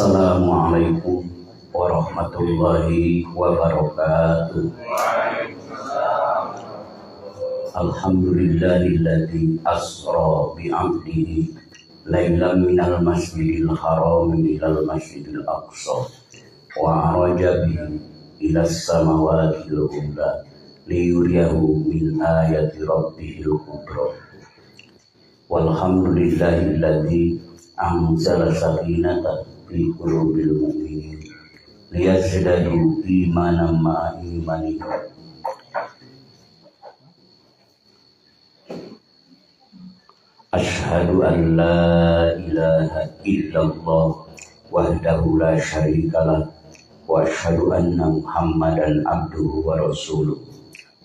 Assalamualaikum warahmatullahi wabarakatuh. Alhamdulillahilladzi asra bi'abdihi lailan minal masjidil haram ilal masjidil aqsa wa araja bihi ilas samawatil ula liyuriyahu min ayati rabbihil kubra. Walhamdulillahilladzi anzala sakinata fi qulubil mu'minin liyazdadu imanan ma'a imanihim. Asyhadu an la ilaha illallah wahdahu la syarikalah wa asyhadu anna Muhammadan abduhu wa rasuluh.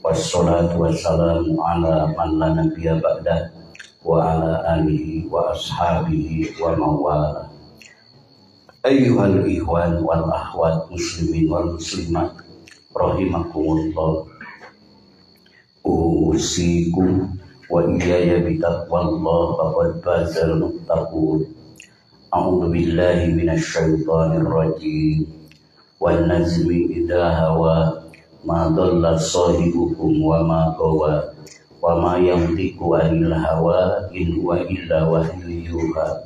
Wassalatu wassalamu ala man la nabiyya ba'dah wa ala alihi wa ashabihi wa mawala. Ayyuhal ikhwan wal akhwat muslimin wal muslimat rahimakumullah. Usikum wa iyaya bitaqwallah faqad fazal muttaqun. A'udzu billahi minasyaitonir rajim. Wan najmi idza hawa ma dhalla sahibukum wa ma gawa wa ma yantiqu anil hawa in huwa illa wahyu yuha.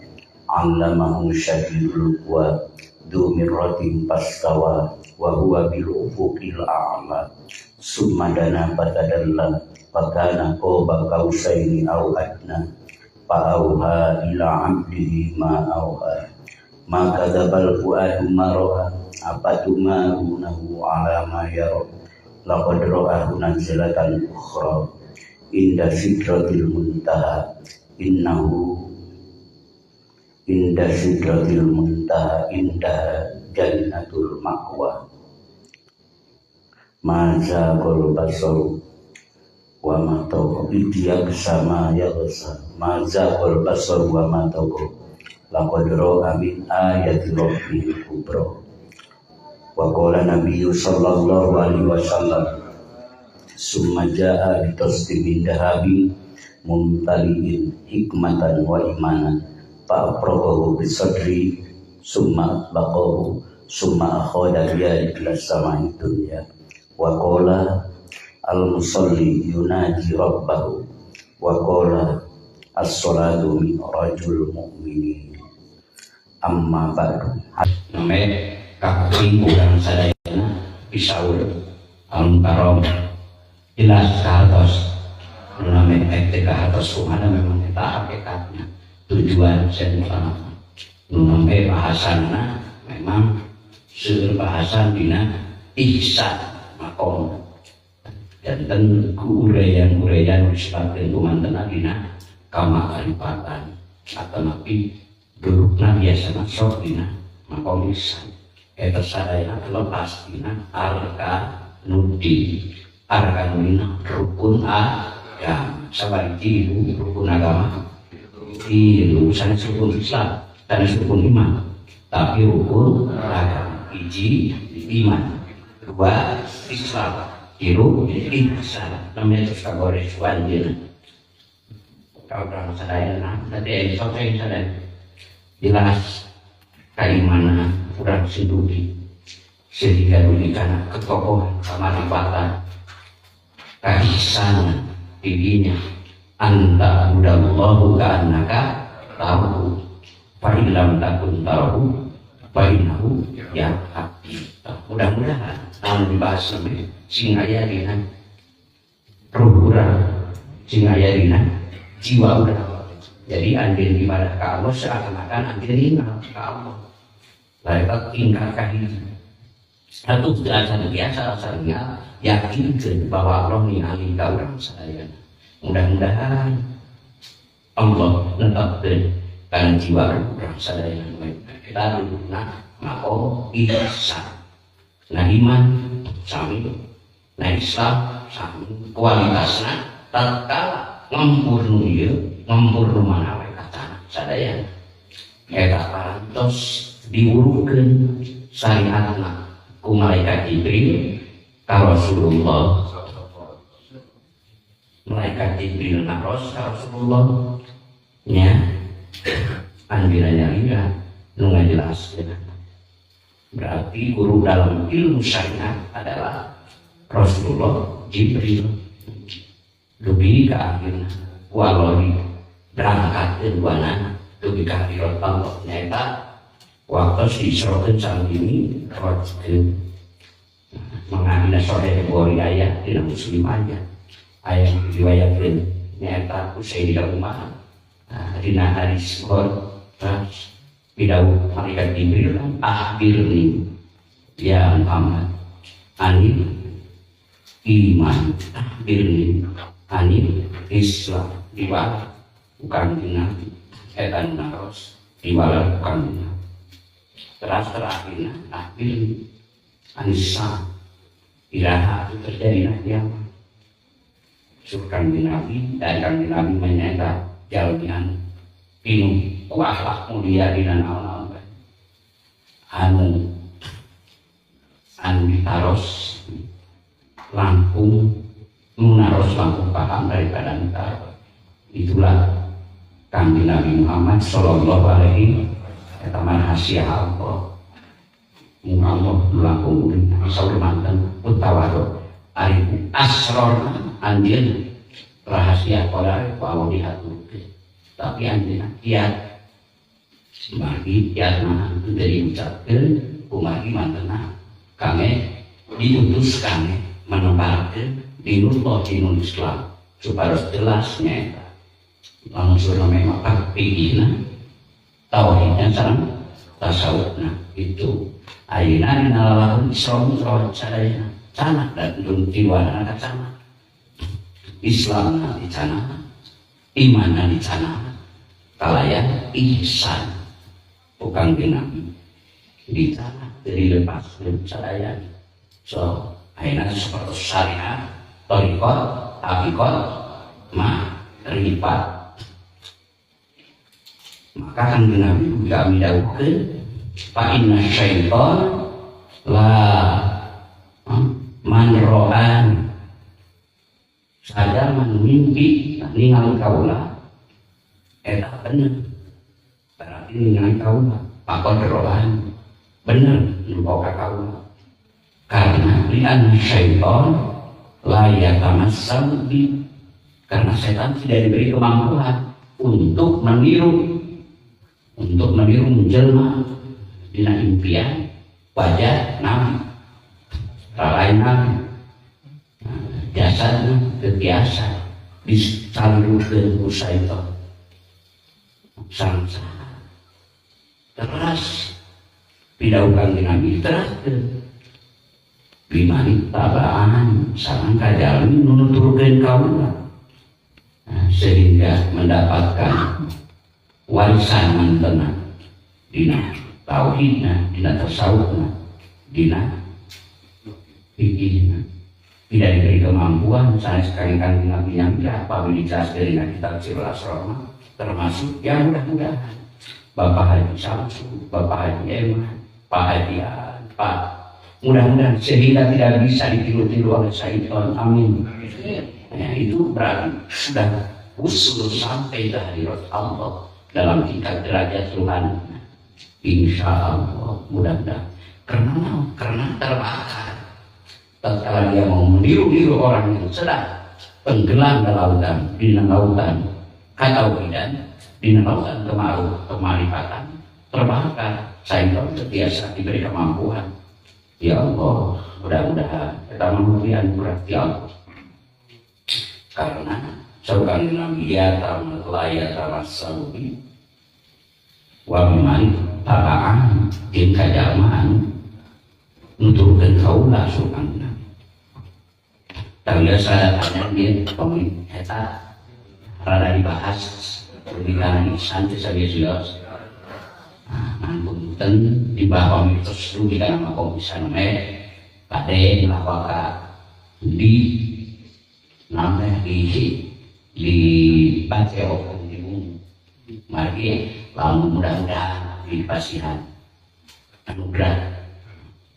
'Allamahu syadidul quwa dzu mirratin fastawa wa huwa bil ufuqil a'la. Summa dana fatadalla fakana qaba qausaini aw adna fa auha ila 'abdihi ma auha. Ma kadzabal fuadu ma ra'a afatumarunahu 'ala ma yara. Laqad ra'ahu nazlatan ukhra inda sidratil muntaha innahu inda sidratil muntaha inda jannatul ma'wa. Ma zaqal basaru wa ma tagha sama yaghsa. Ma zaqal basaru wa ma tagha laqad ra'a min ayati rabbihil kubra. Wa qala nabiyyu sallallahu alaihi wasallam summa jaa bi tasdimin dahabin mumtaliin hikmatan wa imanan fa aprabahu bisadri summa baqahu summa akhadha biyadi ila samai dunya. Wa qala al-musalli yunaji rabbahu wa qala as-salatu mi'rajul mu'minin. Amma ba'du. Name kakuping urang sadayana pisaur alun karom jelas kahartos nu name teh kahartos kumaha memang eta hakikatna tujuan sentralna nu name bahasanna memang seueur bahasan dina ihsan makom janten ku uraian-uraian disebabkeun kumantena dina kamaripatan atanapi dudukna biasana sok dina makom ihsan. Eta sadayana lepas dina arkanuddin. Arkanuddin rukun agama. Sabariji rukun agama tilu, sanes rukun Islam, sanes rukun iman, tapi rukun agama. Hiji iman, dua Islam, tilu ihsan. Namanya terus kagores wanjir. Kalau urang sadayana tadi sok sadayana jelas keimanan kurang sedugi sehingga dugi karena ketokohan kamaripatan keihsanan dirinya anta budallahu ka'annaka tarahu fa illam takun tarahu fa innahu yaraka. Mudah-mudahan anu dibahas sampe sing aya dina ruh urang, sing aya dina jiwa urang. Jadi anjeun ibadah ka Allah seakan-akan anjeun ningal ka Allah. Mereka tingkat kahiji. Satu acan biasa asalnya yakinkeun bahwa Allah ningali ka urang sadayana. Mudah-mudahan Allah netepkeun kana jiwa urang sadayana. Kita dudukna maqom ihsan. Nah iman sami, nah Islam sami, kualitasna tatkala ngempur nu ieu, ngempur nu mana we kacana sadayana. Eta parantos diurukeun syariatna ku malaikat Jibril ka Rasulullah. Malaikat Jibril naros ka Rasulullah nya anjeunna nyalira nu ngajelaskeun Berarti guru dalam ilmu syariat adalah Rasulullah Jibril. Dugi ka akhirna walau berangkatkeun wanana dugi ka hadirat Allah nyaeta waktu diisrokeun sareng ini rojkeun. Mangga dina Sahih Bukhari aya, dina Muslim aya. Aya diriwayatkeun nyaeta ku Sayyidina Umar. Dina hadis Bukhari bidau malaikat Jibril akhbirni ya Muhammad anil iman, akhbirni anil Islam. Diwala bukan Nabi eta naros diwala bukan Nabi. Terus terakhirna akhbirni anisa iraha itu terjadi nah kiamat. Surkan Nabi dan kang Nabi menyata jalmian pinuh ku akhlak mulia dina naon-naon anu anu ditaros langkung naros langkung paham daripada ditaros. Itulah Kanjeng Nabi Muhammad sallallahu alaihi eta rahasia Allah. Mung Allah langkung saur manten utawa ari asror anjeun rahasia qadar ku Allah dihaturkeun. Tapi anjeunna kiat margi kiat mah teu diucapkeun kumargi mantena kangge diutus kangge menebarkeun dinullah dinul Islam supaya jelas nyaeta lamun surah memang pikirna tauhidna sareng tasawufna itu ayeuna dina lalahun Isra Mi'raj sadayana canah dan tiwana ka canah Islamna dicanah imanna dicanah kalayan ihsan bukan Nabi di tanah jadi lepas sadayana. So ayeuna seperti syariat thariqat hakikat makrifat. Maka kan Nabi juga midawuhkeun fa inna syaitan la man ra'an sadar man mimpi ningali kaula eta bener berarti ningali kaula pakon rohan bener nempo ka kaula karena li'anna syaitan la yatamassal bi, karena setan tidak diberi kemampuan untuk meniru menjelma dina impian wajah nabi lain nabi jasadna teu disalurkeun ku syaitan sangsara teras pidauh Kanjeng Nabi teraskeun bimani tabaan sareng kajalmi nu nuturkeun kaula sehingga mendapatkan warisan mantena dina tauhidna dina tasawufna dina fikihna. Tidak diberi kemampuan sanes kang Kanjeng Nabi nyampe apabila dijelaskeun dina kitab Sirrul Asrar termasuk yang mudah-mudahan Bapak Haji Samsu, Bapak Haji Eman, Pak Haji An, Pak mudah-mudahan sehingga tidak bisa ditiru-tiru oleh syaitan. Amin. Ya, itu berarti sudah usul sampai ke hadirat Allah dalam tingkat derajat Tuhan. Insya Allah mudah-mudahan. Karena terbakar. Tatkala dia mau meniru-niru orang yang sedang tenggelam dalam lautan, di lautan katauhidan, di lautan kemarifatan, terbakar. Syaitan sentiasa diberi kemampuan. Ya Allah, mudah-mudahan kita memenuhi anugerah ya Allah. Karena seorang Nabi ya tamalaya tamassalubi wa biman tabaan jeung kajalmaan nuturkeun kaula surkana. Tangga sadayana dia pemilik eta rada dibahas lebih kana ihsan teh sabieu-sabieu. Nah, punten di bawah mitos dugi kana makom ihsan meh bade dilawaka di namanya di baca di bumi. Mari lamun mudah-mudahan dipasihan anugerah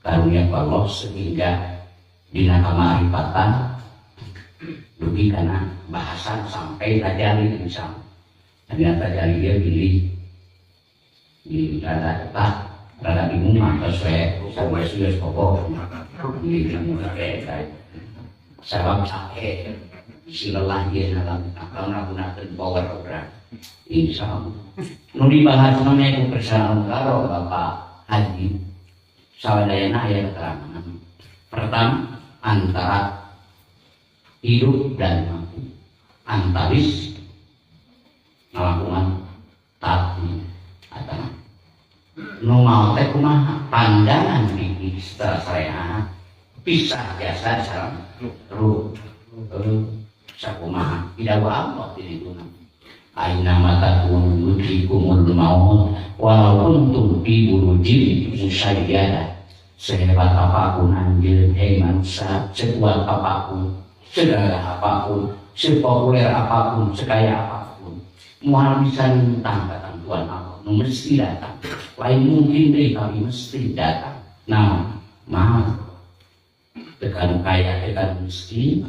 karunia Allah sehingga dina kamaripatan dugi kana bahasan sampai tajali misal dina tajali dia pilih di rada tetap Rada bingung mah tos we sabues geus bobo. Sabab capek si lelah ieu dalam ngagunakeun power urang. Insyaallah. Nu dibahas mah ku kersana karo Bapak Haji sawadayana aya keterangan. Pertama, antara hidup dan mati. Antawis ngalakuan tapi atau nu maot teh kumaha pandangan fikih secara syariat pisah jasad sareng ruh sakumaha tidak Allah di ditu aina mata kun yudrikumul maut walau kuntum fi burujin musyayyada. Sehebat apapun anjeun hei manusia, sekuat apapun, segagah apapun, sepopuler apapun, sekaya apapun, moal bisa nentang ketentuan Allah. Nu mesti datang. Lain mungkin deui tapi mesti datang. Nah, maaf. Tekan kaya, tekan miskin,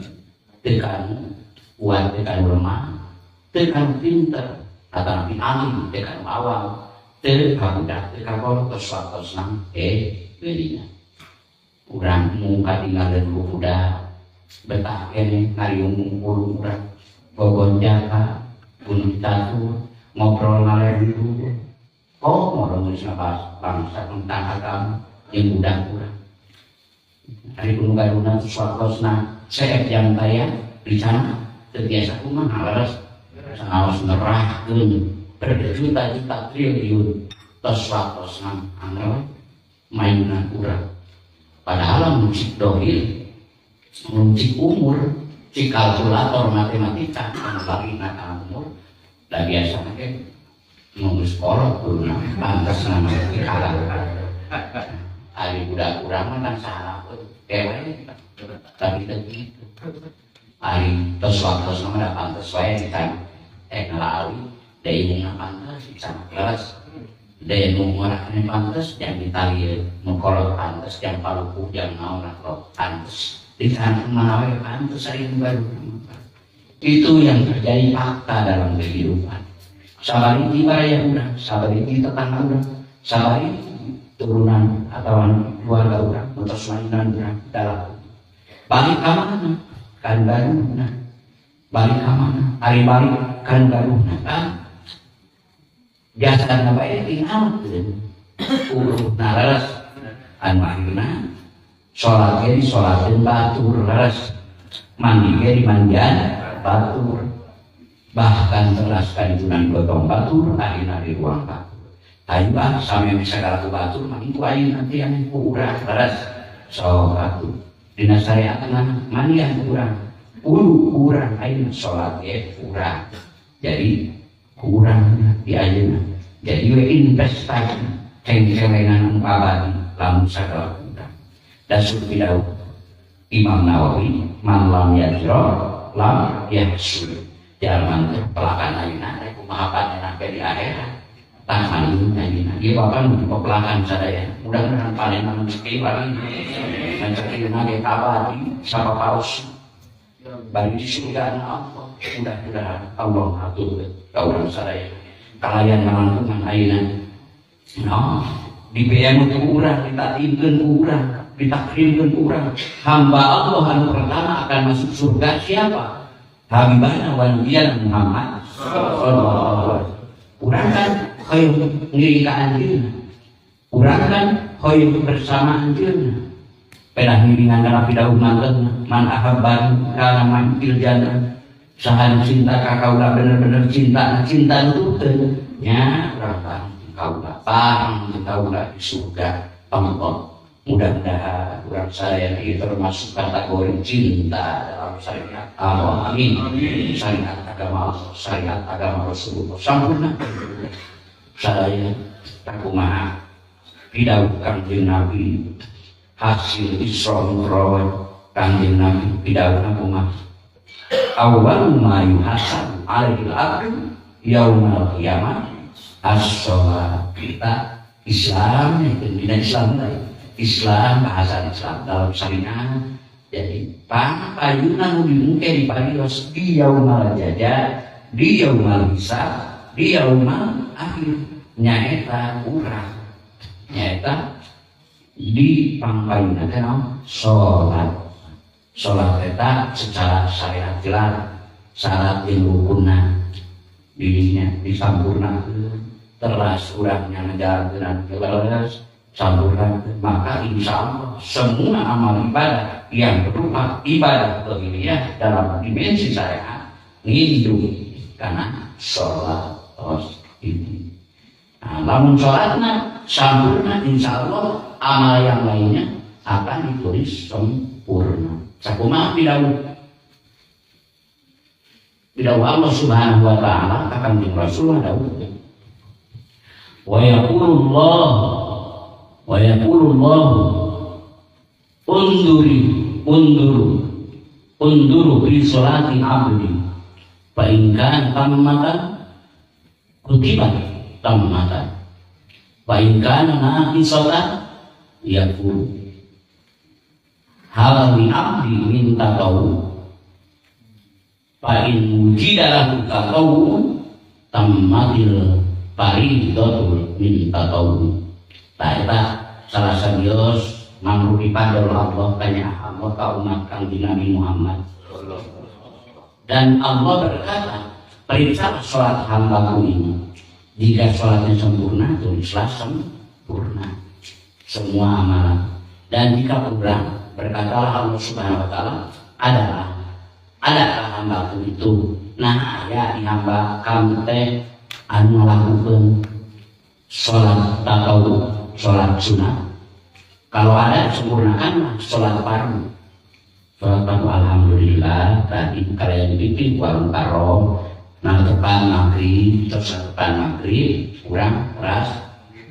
tekan kuat, tekan lemah, tekan pinter, atau nabi alim, tekan awam, tekan budak, tekan kolot, tos nang, berinya. Urang mung katinggalan ku budak, betah kene ngariung mungkul urang, gogonjaka, bunuh catur, ngobrol ngaler dulu. Kok ngobrol geus ngabahas bangsa tentang agama jeung budak urang. Ari kuno gaduna suatosna seep jam taya di sana teu biasa kumaha leres sanaos nerahkeun berjuta-juta triliun tos watosna anu mainan urang. Padahal mun cik dohir, mun cik umur, cik kalkulator matematika anu lagina kana umur da biasana ge mun geus kolot kuduna pantes nama kalah. Ari budak urang mah kan salah dewe tapi teu kitu. Ari tos watosna mah da pantes wae ditanya ngala awi da ieu pantes sana leres. Da nu ngorana pantes jang ditali nu kolot pantes jang palupuh jang naon kolot pantes. Di sana mah we pantes ari nu baru. Itu yang terjadi fakta dalam kehidupan. Sabari baraya urang, sabari tetangga urang, sabari turunan atau keluarga urang, terus mainan urang dalam. Balik ka mana? Kan garuna. Balik ka mana? Ari balik kan garuna kan. Jasana bae tinggalkeun. Urutna leres. Anu akhirna salat ge disolateun batur leres. Mandi ge dimandian batur. Bahkan teras kaditunan gotong batur akhirna di ruang batur. Ayo ah sameme sagala ku batur mah ku ayeuna nanti yang ku urang leres. Sok atuh dina syariat mandian ku urang. Ulu urang ayeuna salat ge urang. Jadi kurang di ayeuna. Jadi we investasi cengcelengan anu abadi lamun sagala kurang. Dasur pidauh Imam Nawawi man lam yajra lam yahsul. Jalma teh pelakan ayeuna rek kumaha panen ke di akhirat. Tah mandi ayeuna. Ieu bapak nu pepelakan sadaya. Mudah-mudahan panen anu rezeki lagi. Rezeki ge abadi sapapaos. Bari di surga Allah. Mudah-mudahan Allah ngatur ka urang sadaya. Kalayan ngalangkungan ayeuna. No, dibean ku urang, ditatimkeun ku urang, ditakrimkeun ku urang. Hamba Allah anu pertama akan masuk surga siapa? Habibana wa nabiyana Muhammad sallallahu alaihi wasallam. Urang kan hoyong ngiring ka anjeunna. Urang kan hoyong bersama anjeunna. Pedah ngiringan kana pidauh mantena man ahabban kana man fil jannah. Saha nu cinta ka kaula bener-bener cinta, cinta nuturkeun nya urang pareng kaula, pareng kaula di surga Allah. Mudah-mudahan urang sadaya ieu termasuk kategori cinta dalam syariat Allah. Amin. Syariat agama Allah, syariat agama Rasulullah. Sampurna. Sadaya takumaha pidauh Kangjeng Nabi hasil Isra Mi'raj Kangjeng Nabi pidauhna kumaha? Awwalu ma yuhasabu alaihi al-abdu yaumal qiyamah as-shalah. Kita Islam, dina Islam lain. Islam bahasa Islam dalam syariat. Jadi payuna nu dimungke diparios di yaumal jaza, di yaumal hisab, di yaumal akhir nyaeta urang. Nyaeta di pangpayuna teh naon? Salat. Salat eta secara syariat jelas syarat jeung rukunna dirinya disampurnakeun teras urangnya ngajalankeun leres sampurna, maka insya Allah semua amal ibadah yang berupa ibadah dohiriyah dalam dimensi syariat ngindung karena sholat tos ini. Nah, lamun sholatna sampurna, insya Allah amal yang lainnya akan ditulis sempurna. Sakumaha pidawuh Allah Subhanahu wa taala ka Kanjeng Rasulullah dawuh wa yaqulullah wa yaqulullah unduri unduru unduru fi sholati abdi fa in kana tammatan kutibat tammatan fa in kana naqisatan yaqul hal li abdi min tatawu fa in wujida lahu tatawu tammatil faridatul min tatawu. Eta salah sabios mamruhi padol Allah tanya Allah ka umat Kangjeng Nabi Muhammad. Dan Allah berkata, periksa sholat hambaku ini. Jika sholatnya sempurna, tulislah sempurna semua amalan. Dan jika kurang, berkatalah Allah Subhanahu wa taala, adalah adakah hambaku itu? Nah, ya di hamba kamu teh anu ngalakukeun sholat tatawu, sholat sunat. Kalau ada, sempurnakanlah sholat fardu. Sholat fardu alhamdulillah tadi kalian dipimpin warung karom, nah tepan maghrib, terus tepan maghrib kurang keras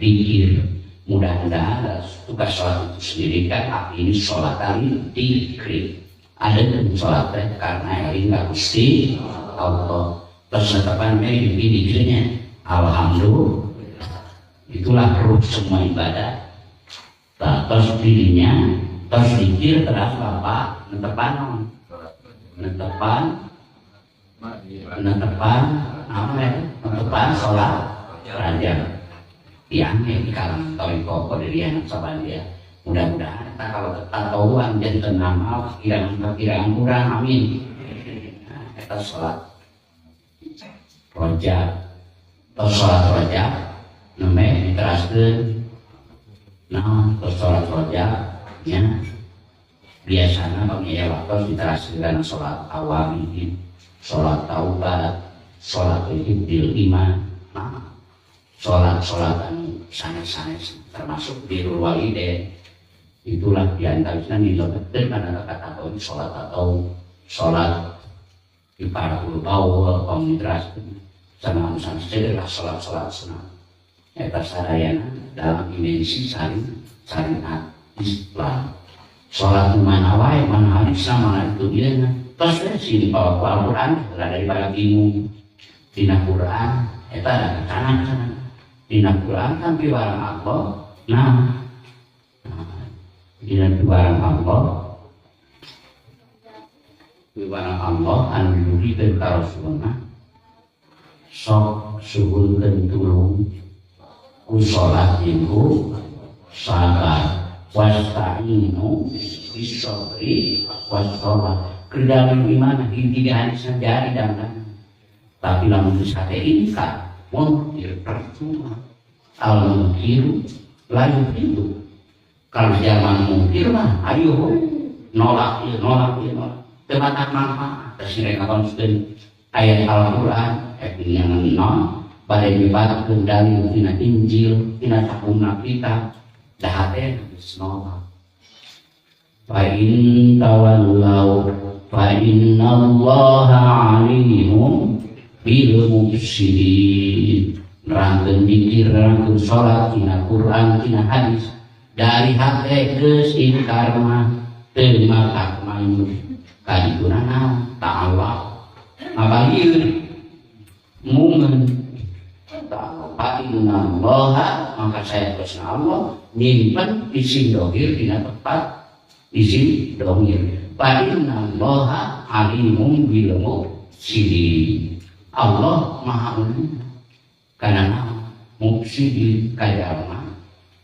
dikir. Mudah-mudahan tugas sholat itu sendiri kan ini sholat kali dikir. Ada dan sholat teh karena eling ka Gusti Allah. Terus tepan maghrib dikirnya alhamdulillah. Itulah ruh semua ibadah. Terus dirinya, terus dikir, terus bapak netepan, netepan, netepan, apa ya? Netepan sholat rajab. Yang di kalangan toiko kodirian saban dia. Mudah-mudahan kita kalau ketatahuan jadi tenang, kiraan kurang, amin. Nah, kita sholat rajab, terus sholat rajab, nembe diteraskeun. Nah, terus sholat rajabnya biasanya pami waktu diteraskeun sholat awami, sholat taubat, sholat hibdil iman, nah, sholat-sholatan sanes-sanes termasuk birrul walidain. Itulah diantaranya dilebetkeun kana kata ini sholat atau sholat di para bawa pami diteraskeun sama sanes lah sholat-sholat sunat. Eta sadayana dalam dimensi syariat Islam. Sholat mana wae, mana hadisna, mana itu dia. Terus we sini bawa ku Al-Qur'an daripada bingung. Dina Qur'an eta ada keterangan. Dina Qur'an kan piwarang Allah. Nah, dina piwarang Allah. Piwarang Allah anu didugikeun ka Rasulna. Sok suhunkeun tulung ku sholat jeung ku sabar wasta'inu bisobri wassalat. Kedalam iman hiji hadis jari dandan. Tapi lamun geus hate ingkar mungkir percuma. Al mungkiru la yufidu. Kalau zaman mungkir mah ayo nolak ieu nolak ieu nolak. Teu matak manfaat. Terus mereka konsisten ayat Al-Qur'an ayat yang non pada nyebatkeun dalil tina Injil tina sakumna kitab da hate geus nolak. Fa in tawallau fa innallaha alimun bil mufsidin. Nerangkeun zikir, nerangkeun salat tina Quran, tina hadis dari hate geus ingkar mah teu matak mayun kadituna naon ta'ala ngabayeur mumen fa innallaha maka saya terus Allah nyimpen isim dohir dina tempat isim dohir. Fa innallaha alimun bil mufsidin. Allah maha uning kana mufsidin kajalma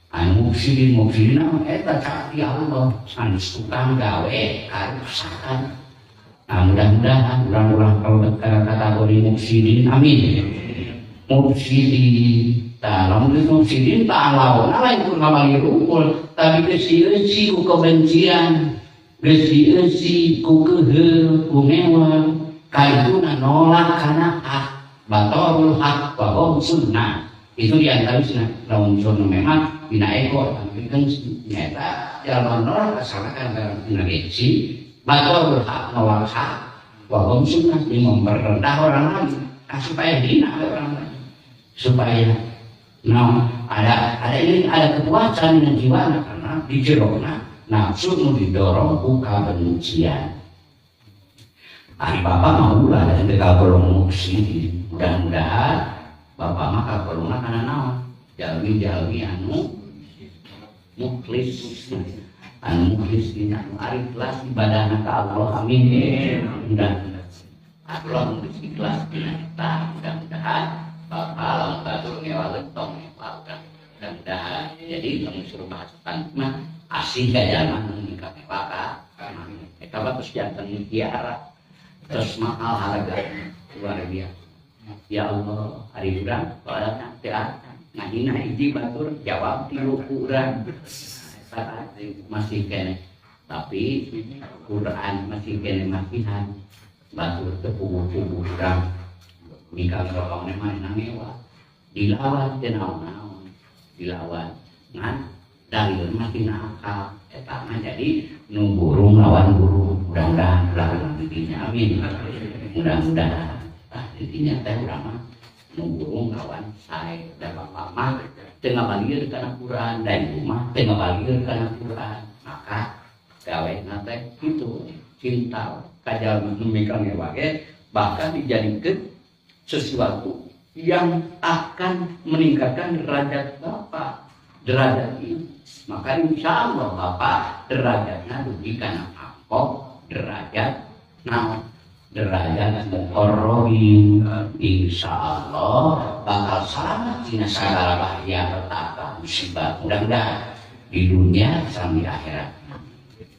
Anu mufsidin mufsidin eta cak ya Allah anu tukang gawe karuksakan. Nah, mudah-mudahan urang-urang kalebet kana kategori mufsidin, amin. Mufsidin tah lamun geus mufsidin tah lawan lain ku ngabali rukul tapi geus dieusi ku kebencian, geus dieusi ku keuheul, ku mewah, kaituna nolak kana hak, batorul hak wa hum sunnah. Itu diantawisna lamun sunnah memang dina ego tapi kan nyata jalma nolak kesalahan dina gengsi. Batorul hak nolak hak wa hum sunnah, dia memperendah orang lain supaya hina orang lain, supaya no, ada ini ada kepuasan dengan jiwa karena di jerona nafsu nu didorong ku kebencian. Ari bapak mah ulah da teu kagolong mufsidin. Mudah-mudahan bapak mah kagolongna kana naon? Jalmi-jalmi anu mukhlis. Anu mukhlis dina anu ikhlas ibadahna ka Allah, amin. Mudah-mudahan Allah mukhlis ikhlas dina eta, mudah-mudahan bapak lamun batur ngewa tong ngewa mudah-mudahan. Jadi lamun suruh bahas mah asih ka jalma nu nikah ngewa ka eta mah terus janten mutiara, terus mahal harga luar biasa. Ya Allah, ari urang soalna teu acan ngahina hiji batur jawab tilu urang. Masih kene tapi Quran masih kene masihan batur teu puguh-puguh urang mikang rokok mah ngewa dilawan teu naon-naon dilawan ngan dalil mah tina akal eta mah jadi nu burung lawan burung. Mudah-mudahan ulah didinya, amin. Mudah-mudahan tah didinya teh urang mah nu burung lawan sae da bapak mah teu ngabalir kana Quran da ibu mah teu ngabalir kana Quran, maka gawena teh kitu cinta ka jalma nu mikang ngewa ge bahkan dijadikeun sesuatu yang akan meningkatkan derajat bapak, derajat ibu. Maka insya Allah bapak derajatnya dugi kana pangkok derajat naon, derajat muqarrabin. Insya Allah bakal selamat dina sagala bahaya petaka musibah, mudah-mudahan di dunia sampai akhirat.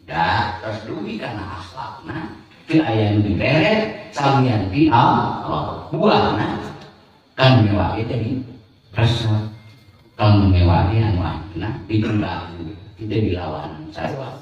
Dah terus dugi kana akhlakna teu aya nu dibere samian ti Allah buahna kan mewah jadi resep kan mewah anu akhirna ditunda itu dilawan sarua.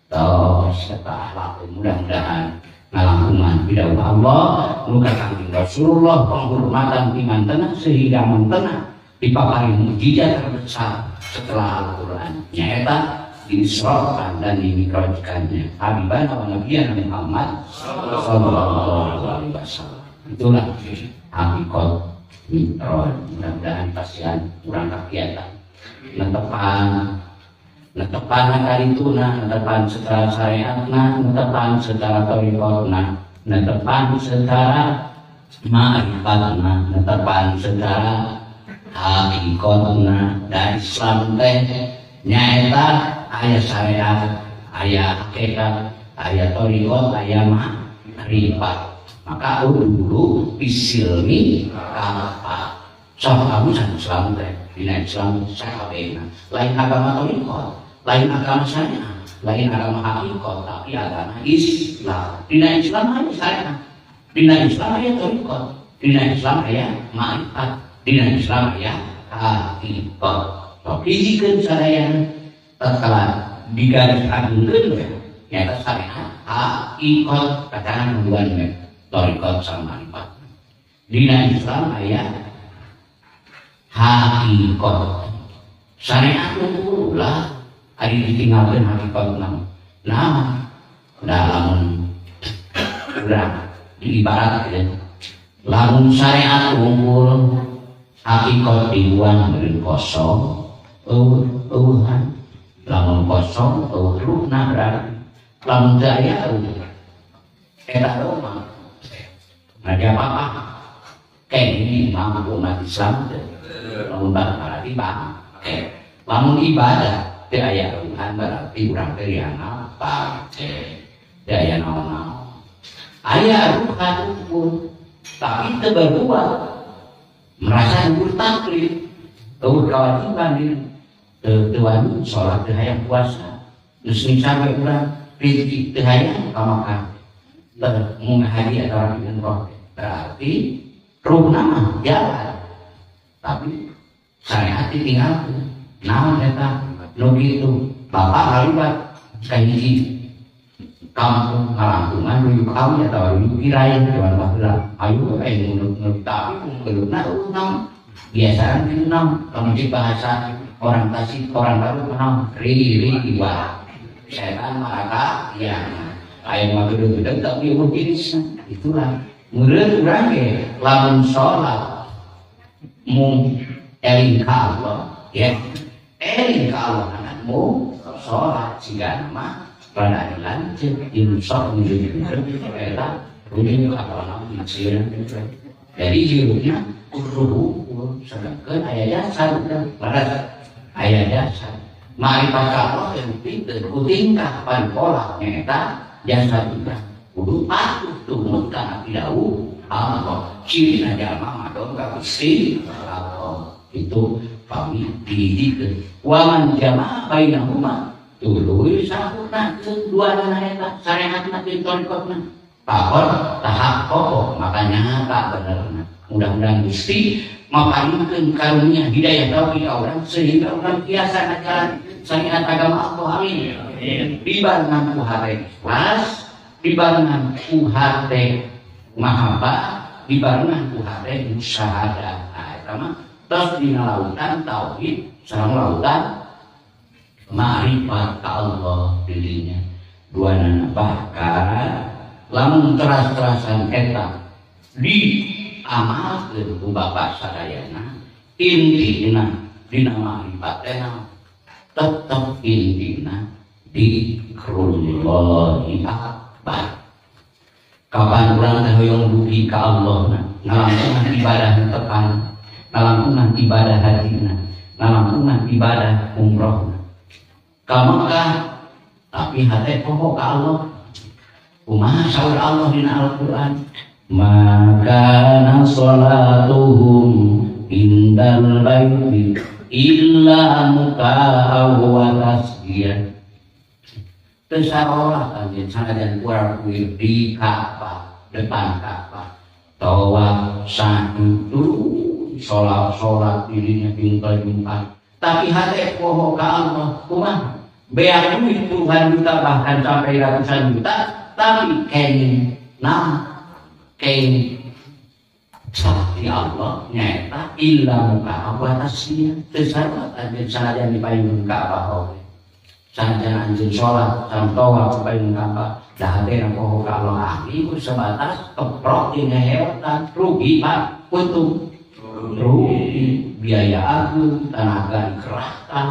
Tos eta akhlak mudah-mudahan ngalangkungan bidawuh Allah nu ka Kangjeng Rasulullah penghormatan pimantenna sehingga mantena dipapari mukjizat terbesar setelah Al-Qur'an nyaeta diisrakan dan dimikrajkannya Habibana wa Nabiyana Muhammad sallallahu alaihi wasallam. Itulah hakikat mi'raj. Mudah-mudahan pasihan urang kagiatan netepan netepan karituna, netepan secara syariatna, netepan secara thariqatna, netepan secara ma'rifatna, netepan secara hakikatna. Dan Islam teh nyaeta aya syariat, aya hakikat, aya thariqat, aya ma'rifat. Maka dulu isilmi kafa. Sok kamu Islam teh dina Islam sakabehna lain agama thariqat, lain agama syariat, lain agama hakikat, tapi agama Islam. Dina Islam aya syariat, dina Islam aya thariqat, dina Islam aya ma'rifat, dina Islam aya hakikat. Sok hijikeun sadayana tatkala digaris agungkeun we nyaeta syariat hakikat katakan hubungan we thariqat sama ma'rifat. Dina Islam aya hakikat, syariat ulah ari ditinggalkeun hakikat mah. Nah, lamun urang diibaratkeun lamun syariat unggul hakikat dibuang meureun kosong eueuhan. Lamun kosong eueuh ruhna berarti lamun teu aya eueuh eta mah nah apa-apa kayak ini mampu umat Islam teh lamun berarti bangke lamun ibadah teu aya ruhan berarti urang teh dianggap bangke teu aya naon-naon aya ruhan unggul tapi teu berbuat merasa dhuwur taklif eueuh kewajiban diri. Teu wani salat teu hayang puasa. Geus sampai urang rezeki teu hayang ka Makkah. Teu mun haji atau umroh. Berarti ruhna mah jalan. Tapi syariat ditinggalkeun. Naon eta nu kitu? Bapak ngaliwat ka hiji kampung ngalangkungan ruyuk awi atau ruyuk kirai jaman baheula. Ayo we nunut tapi geuleuhna naon? Biasaan kitu naon? Lamun cik bahasa orang Tasik, orang baru naon? Riri-riwa. Setan maraka ya. Aya mah geudeung-geudeung tapi eueuh jenisna. Itulah meureun urang ge lamun salat mung eling ka Allah ya. Eling ka Allah mung salat sigana mah rada lanceuk jeung sok ngeudeung eta rujung ka naon sieun. Jadi hirupna kudu sedangkeun aya jasad leres aya jasad. Ma'rifat ka Allah teh pikeun ku tingkah pan pola nyaeta jasad urang kudu patuh tumut kana pidawuh Allah. Cirina jalma madong ka Gusti Allah. Itu pami dihijikeun wa man jama'a bainahuma tuluy sampurnakeun duanana eta sarehatna jeung thariqatna. Pakon tahap kokoh makanya tak benerna. Mudah-mudahan Gusti maparinkeun karunia hidayah taufik ka urang sehingga urang biasa ngajalan syariat agama Allah. Amin. Dibarengan ku hate ikhlas, dibarengan ku hate mahabbah, dibarengan ku hate musyahadah. Nah, eta mah tos dina lautan tauhid sareng lautan ma'rifat ka Allah dirinya. Duanana bahkan lamun teras-terasan eta di amalkeun ku bapak sadayana intina dina ma'rifat teh tetep intina dikrullahi akbar. Kapan urang teh hoyong dugi ka Allah ngalangkungan ibadah tepan, ngalangkungan ibadah hajina, ngalangkungan ibadah umrohna ka Mekah tapi hate poho ka Allah. Kumaha saur Allah dina Al-Qur'an? Maka salatuhum indal baiti illa mukaa wa tasbih. Teu sarolah anjeun sanajan kurang kuir di Ka'bah, depan Ka'bah. Tawaf sa'i salat-salat dirinya jungkal-jungkal. Tapi hate poho ka Allah. Kumaha? Beak duit puluhan juta bahkan sampai ratusan juta, tapi kenging nah kenging sakti Allah nyaeta illa muka wa tasbih. Teu sarolat anjeun sanajan dipayunkeun Ka'bah oge. Sanajan anjeun salat sareng tawaf dipayunkeun Ka'bah, da hatena poho ka Allah. Ahli ku sebatas keprok jeung heheotan, rugi Pak, untung rugi, biaya ageung, tenaga dikerahkan,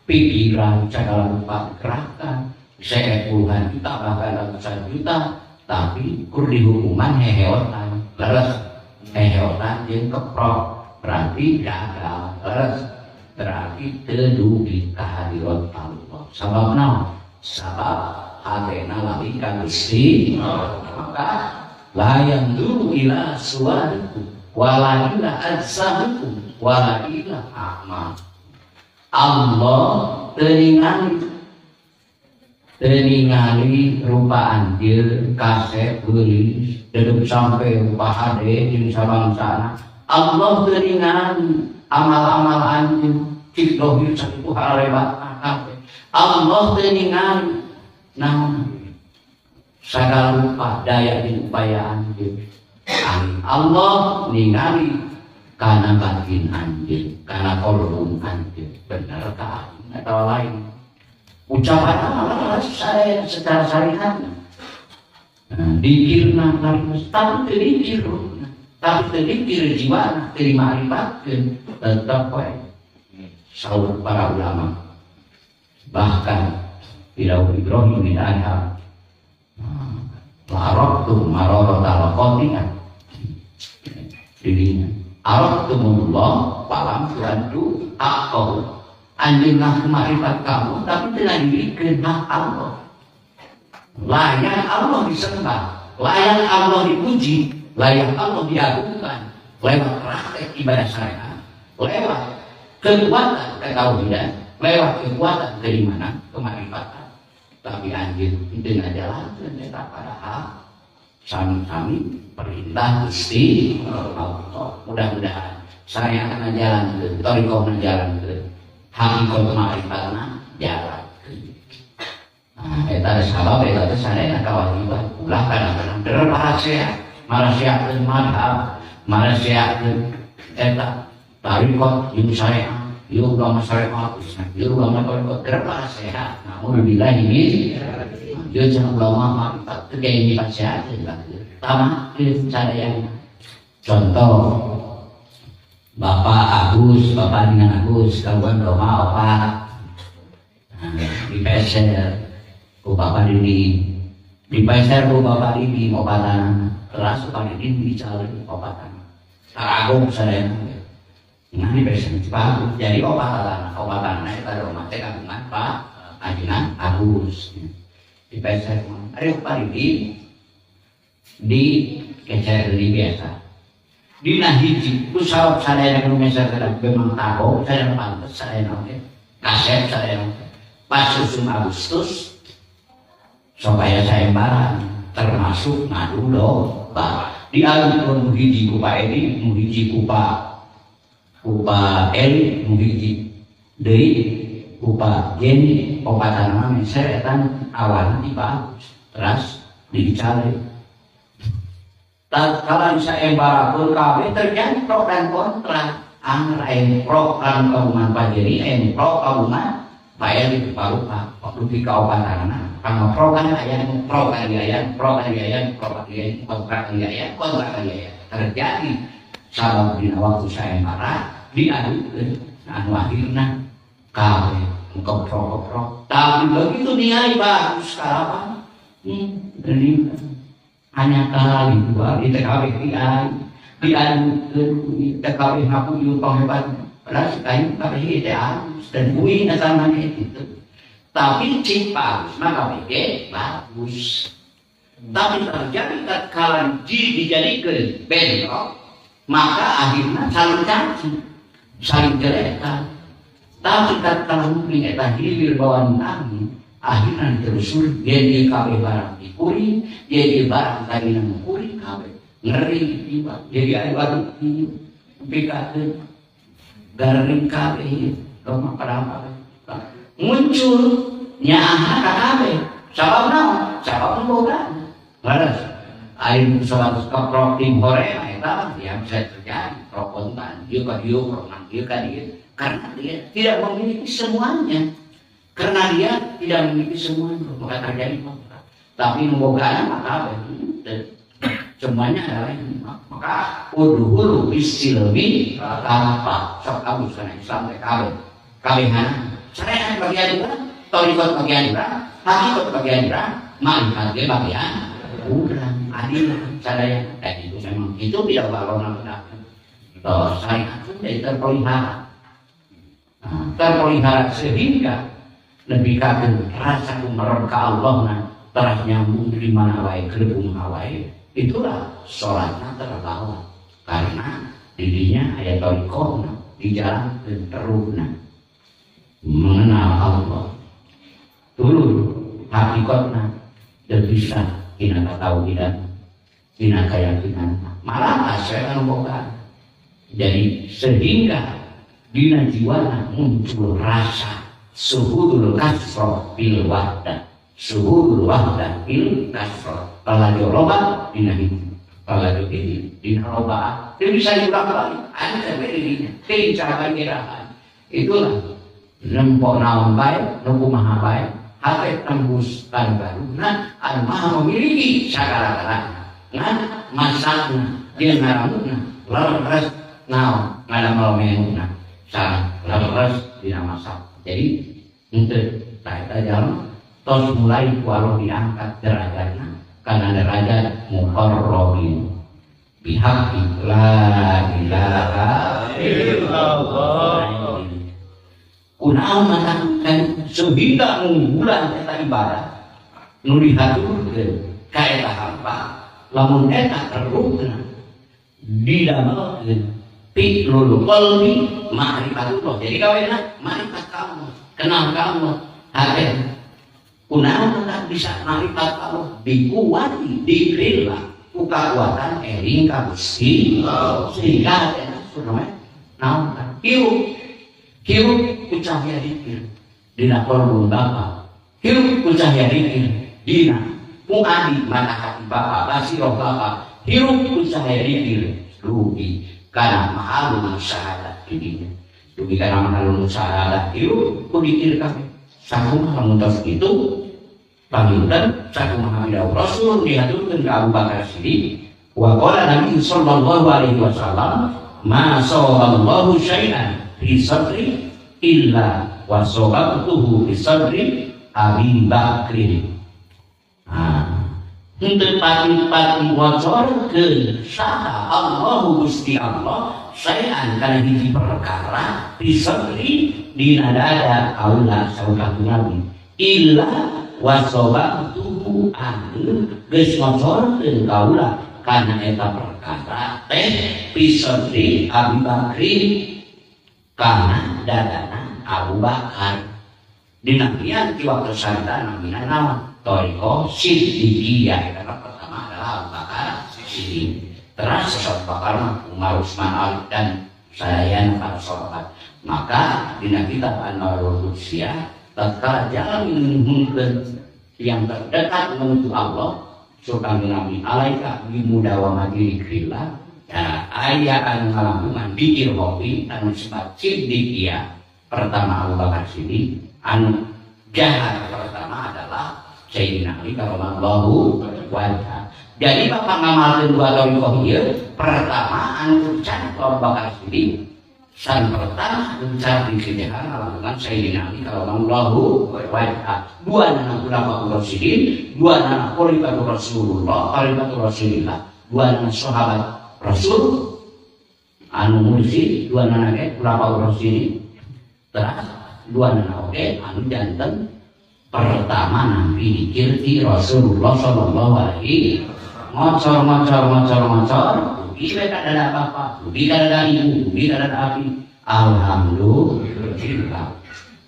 pikiran segala rupa dikerahkan, saya puluhan juta bahkan ratusan juta, tapi kur dihukuman heheotan, leres heheotan jeung keprok, berarti gagal, leres berarti teu dugi ka hadirat Allah. Sabab naon? Sabab hatena lali ka Gusti. Maka la yanzuru ila suwarikum wala ila ajsamikum wala ila a'mal. Allah teu ningali rupa anjeun kasep geulis dedeg sampe rupa hade jeung sabangsana. Allah teu ningali amal-amal anjeun cik dohir sakitu harebat kabeh. Allah teu ningali naon sagala rupa daya jeung upaya anjeun. Allah ningali kana batin anjeun, kana kolbun anjeun. Bener ka atau lain? Ucapan Allah saya secara syariat. Nah, dikirna harus tapi teu dikir, tapi teu dikir jiwana, teu dimarifatkeun, tetep we. Saur para ulama. Bahkan Dawud Ibrahim bin Adham, la arabtu mararata laqatina dirinya. Arabtumullah falam tuaddu haqqahu. Anjeun ngaku makrifat kamu tapi tidak diberikan hak Allah. Layak Allah disembah, layak Allah dipuji, layak Allah diagungkan lewat praktek ibadah syariat, lewat kekuatan ketauhidan. lewat kekuatan keimanan kemarifatan tapi anjir itu ngajalankeun eta padahal sami-sami perintah Gusti Allah. Mudah-mudahan saya akan ngajalankeun thariqah ngajalankeun hakikat ma'rifatna jalankeun. Nah eta sabab eta teh sadayana kewajiban ulah kadang-kadang der parasea maraseakeun madhab maraseakeun eta thariqah jeung syariat ieu ulama syariat ieu ulama thariqah der parasea. Naudzubillah ini ieu cenah ulama ma'rifat teh gaya dipaseakeun tamatkeun sadayana. Contoh Bapak Agus, Bapak dengan Agus kagungan doma opat. Nah, dipeser ku Bapak Didi, dipeser ku Bapak Didi opatan, teras Bapak Didi dicalon opatan. Taragung sadayana. Nah dipeser Pak Agus, jadi opatan, opatan eta doma teh kagungan Pak Ajengan Agus. Dipeser ari Pak Didi di kecer di biasa. Dina hiji ku sabab sadayana nu meser teh memang tagong sadayana pantes sadayana oge kasep sadayana oge pas usum Agustus supaya sayembaran termasuk ngadu domba diadukeun nu hiji ku Pak Edi nu hiji ku Pak Eli nu hiji deui ku Pak Jeni opatan mah meser eta awalna di Pak Agus teras dicari. Tatkala bisa embarapun kabeh terjadi pro dan kontra. Anger aya pro kan kagungan Pak Jerry, aya pro kagungan Pak Eli parupa. Dugi ka opatanana, kanggo pro kan aya pro kan aya, pro kan aya, pro kan aya, kontra kan aya, kontra kan aya. Terjadi sabab dina waktu saembara diadukeun anu akhirna kabeh pro-pro. Tapi begitu ningali bagus kalapan. Ini hanya kali dua di TKW diadukeun di TKW ngaku ieu panghebat padahal si kayu KPI teh halus dan kuing asal maneh gitu. Tapi cik bagus mah KPI bagus. Tapi terjadi tatkala dijadikeun bentrok maka akhirnya saling caci, saling jelekan. Tapi tatkala mungkin eta hilir bawaan angin akhirnya ditelusuri jadi kabeh barang dikuri, jadi barang tadina mukuri kabeh ngeri tiba jadi aya batu bikakeun garing kabeh lomah padahal muncul nyaah ka kabeh sabab naon sabab boga leres aya nu 100 keprok tim hore eta yang bisa terjadi pro kontra ieu ka dieu pro ieu ka dieu karena dia tidak memiliki semuanya. Karena dia tidak memiliki semuanya, maka terjadi kontra. Tapi membogana maka semuanya adalah ini. Maka udhulu bisilmi tanpa sok kamu karena Islam TKB. Kabehana syariat bagian urang, thariqat bagian urang, hakikat bagian urang, ma'rifat ge bagian urang, adil sadaya. Dan itu memang itu tidak balona benar. Toh syariat itu jadi terpelihara. Terpelihara sehingga lebih kaget rasa kumerem ke Allah nah teras nyambung di mana wae kelebung wae itulah sholatnya terbawa karena dirinya ayat thariqahna dijalankeun terusna mengenal Allah turun hakikatna dan bisa dina katauhidan dina keyakinan malah asa anu boga jadi sehingga dina jiwana muncul rasa suhudul kasro bil wahdah, suhudul wahdah bil kasro. Lalajo loba dina hiji, lalajo hiji dina loba. Tidak bisa diulang kembali. Ada dirinya, tidak cara pangirahan. Itulah nempok naon bae, nempo maha bae, hate tembus kan baruna, anu maha memiliki sagala-galana. Ngan masakna, dia ngaramuna, leres naon ngadamel menuna, salah leres dina masak. Jadi untuk eta jalma tos mulai ku Allah diangkat derajatna kana derajat muqarrabin bihaqqi la ilaha illallah. Kunaon matakan sehingga unggulan eta ibadah nu dihaturkeun ka eta hampa lamun eta terukna didamelkeun fi'lul qalbi ma'rifatullah. Jadi kawena ma'rifat ka Allah. Kenal ka Allah hate kunaon tah bisa marifat Allah dikuati dikrillah ku kakuatan eling ka Gusti sehingga hatena surga naon tah hirup hirup ku cahaya dikir dina kolbun bapa hirup ku cahaya dikir dina fuadi mata hati bapa basiroh bapa hirup ku cahaya dikir rugi kana mahalul syahadat didinya dugi kana mahalul syahadat hirup ku dikir kabeh sakumaha lamun tos kitu panginten sakumaha dawuh Rasul dihaturkeun ka Abu Bakar Siddiq wa qala Nabi sallallahu alaihi wasallam ma sallallahu syai'an fi sadri illa wa sababtuhu fi sadri Abi Bakrin. Henteu pati-pati ngocorkeun saha Allahu Gusti Allah saean kana hiji perkara fi sadri dina dada kaula saur Nabi illa wa sababtuhu anu geus ngocorkeun kaula kana eta perkara teh fi sadri Abi Bakrin kana dadana Abu Bakar. Dinabian di waktu sarta namina naon Thoriqoh Siddiqiyah. Karena pertama adalah Abu Bakar Siddiq, terus Abu Bakar Umar Utsman Ali dan sadayana para sahabat. Maka dina kitab An-Nawarul Qudsiyah tatkala jalan menuju yang terdekat menuju Allah surga Nabi alaika bimudawamati dzikrillah ya aya anu ngalangkungan dikir kopi anu disebut Siddiqiyah. Pertama Abu Bakar Siddiq, anu jahat pertama adalah Sayyidina Ali karramallahu wajhah. Jadi bapak ngamalkeun dua thoriqoh ieu, pertama anu can Abu Bakar Siddiq, san pertama can dikirjahan ngalakukan Sayyidina Ali karramallahu wajhah. Dua nana khulafaur rasyidin, dua nana khalifatur Rasulullah, khalifatur Rasulillah, dua nana sahabat Rasul anu mursyid, dua nana ge khulafaur rasyidin. Terus dua nana oge anu janten pertama nampi dikir ti Rasulullah sallallahu alaihi ngocor ngocor ngocor ngocor dugi we kadada bapa dugi kadada ibu dugi kadada abi alhamdulillah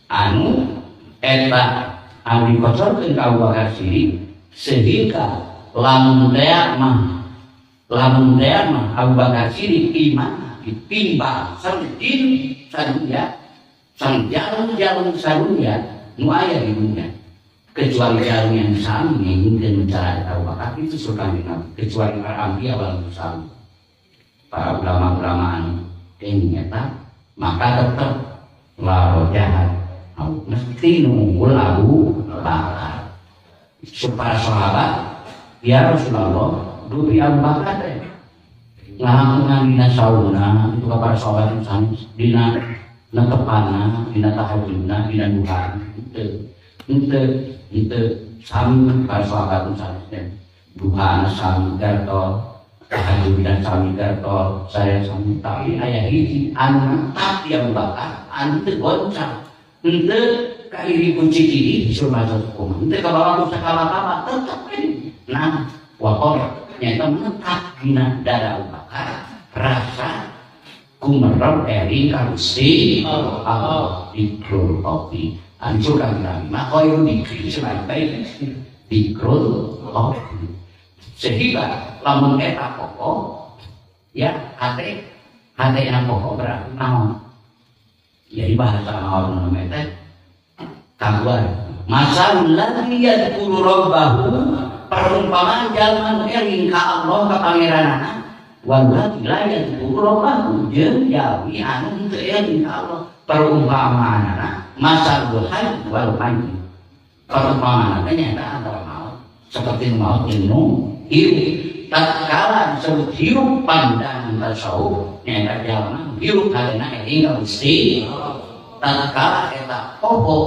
anu eta anu dikocorkeun ka Abu Bakar Siddiq sehingga lamun tea mah Abu Bakar Siddiq iman ditimbang sarjin sadunya sang jalung-jalung sadunya nu aya di dunia kecuali jalung yang sami ngingkeun cara Abu Bakar itu surga Nabi kecuali para anbiya wal mursalin para ulama-ulama anu eta maka tetep laro jahat mesti nunggul Abu Bakar. Para sahabat ya Rasulullah dupi Abu Bakar teh ngalangkungan dina sauna itu ka para sahabat sanes dina netepana dina tahajudna dina duha henteu sami para sahabat sanes teh duhana sami gartol tahajudna sami gartol saya sami tapi aya hiji anu netap di Abu Bakar anu teu goncang henteu kairi kunci ciri disuruh maca hukum henteu kabawa ku sakala-kala tetep we nah waqor nyaeta menetap dina dada Abu Bakar rasa kumerem eri ka Gusti Allah dikrul kopi hancur kang Nabi mah khairu dikri sebaik dikrul kopi sehingga lamun eta pokok ya hate hate yang pokok berarti naon jadi bahasa naon namanya teh kaguan masalul ladzi yadhkuru rabbahu perumpamaan jalma nu eling ka Allah ka pangeranana wallahi la yadhkuru rabbahu jeung jalmi anu henteu eling ka Allah perumpamaanana masalul hayy wal mayyit perumpamaan teh nyaeta antara maut seperti maut jeung nu hirup tatkala disebut hirup pandangan tasawuf nyaeta jalma hirup hatena eling ka Gusti tatkala eta poho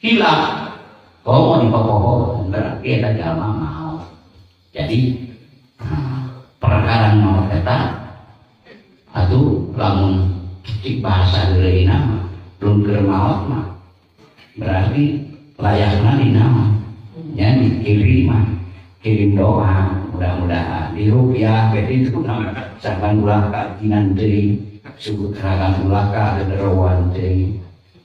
hilang komo di poho berarti eta jalma maut. Jadi perkara maut eta atuh lamun cik bahasa heureuna mah lungker maut mah berarti layakna dina mah nya dikirim mah kirim doa mudah-mudahan dirupiah beti itu saban ulah kajinan deui suku keragan ulah ka genderowan deui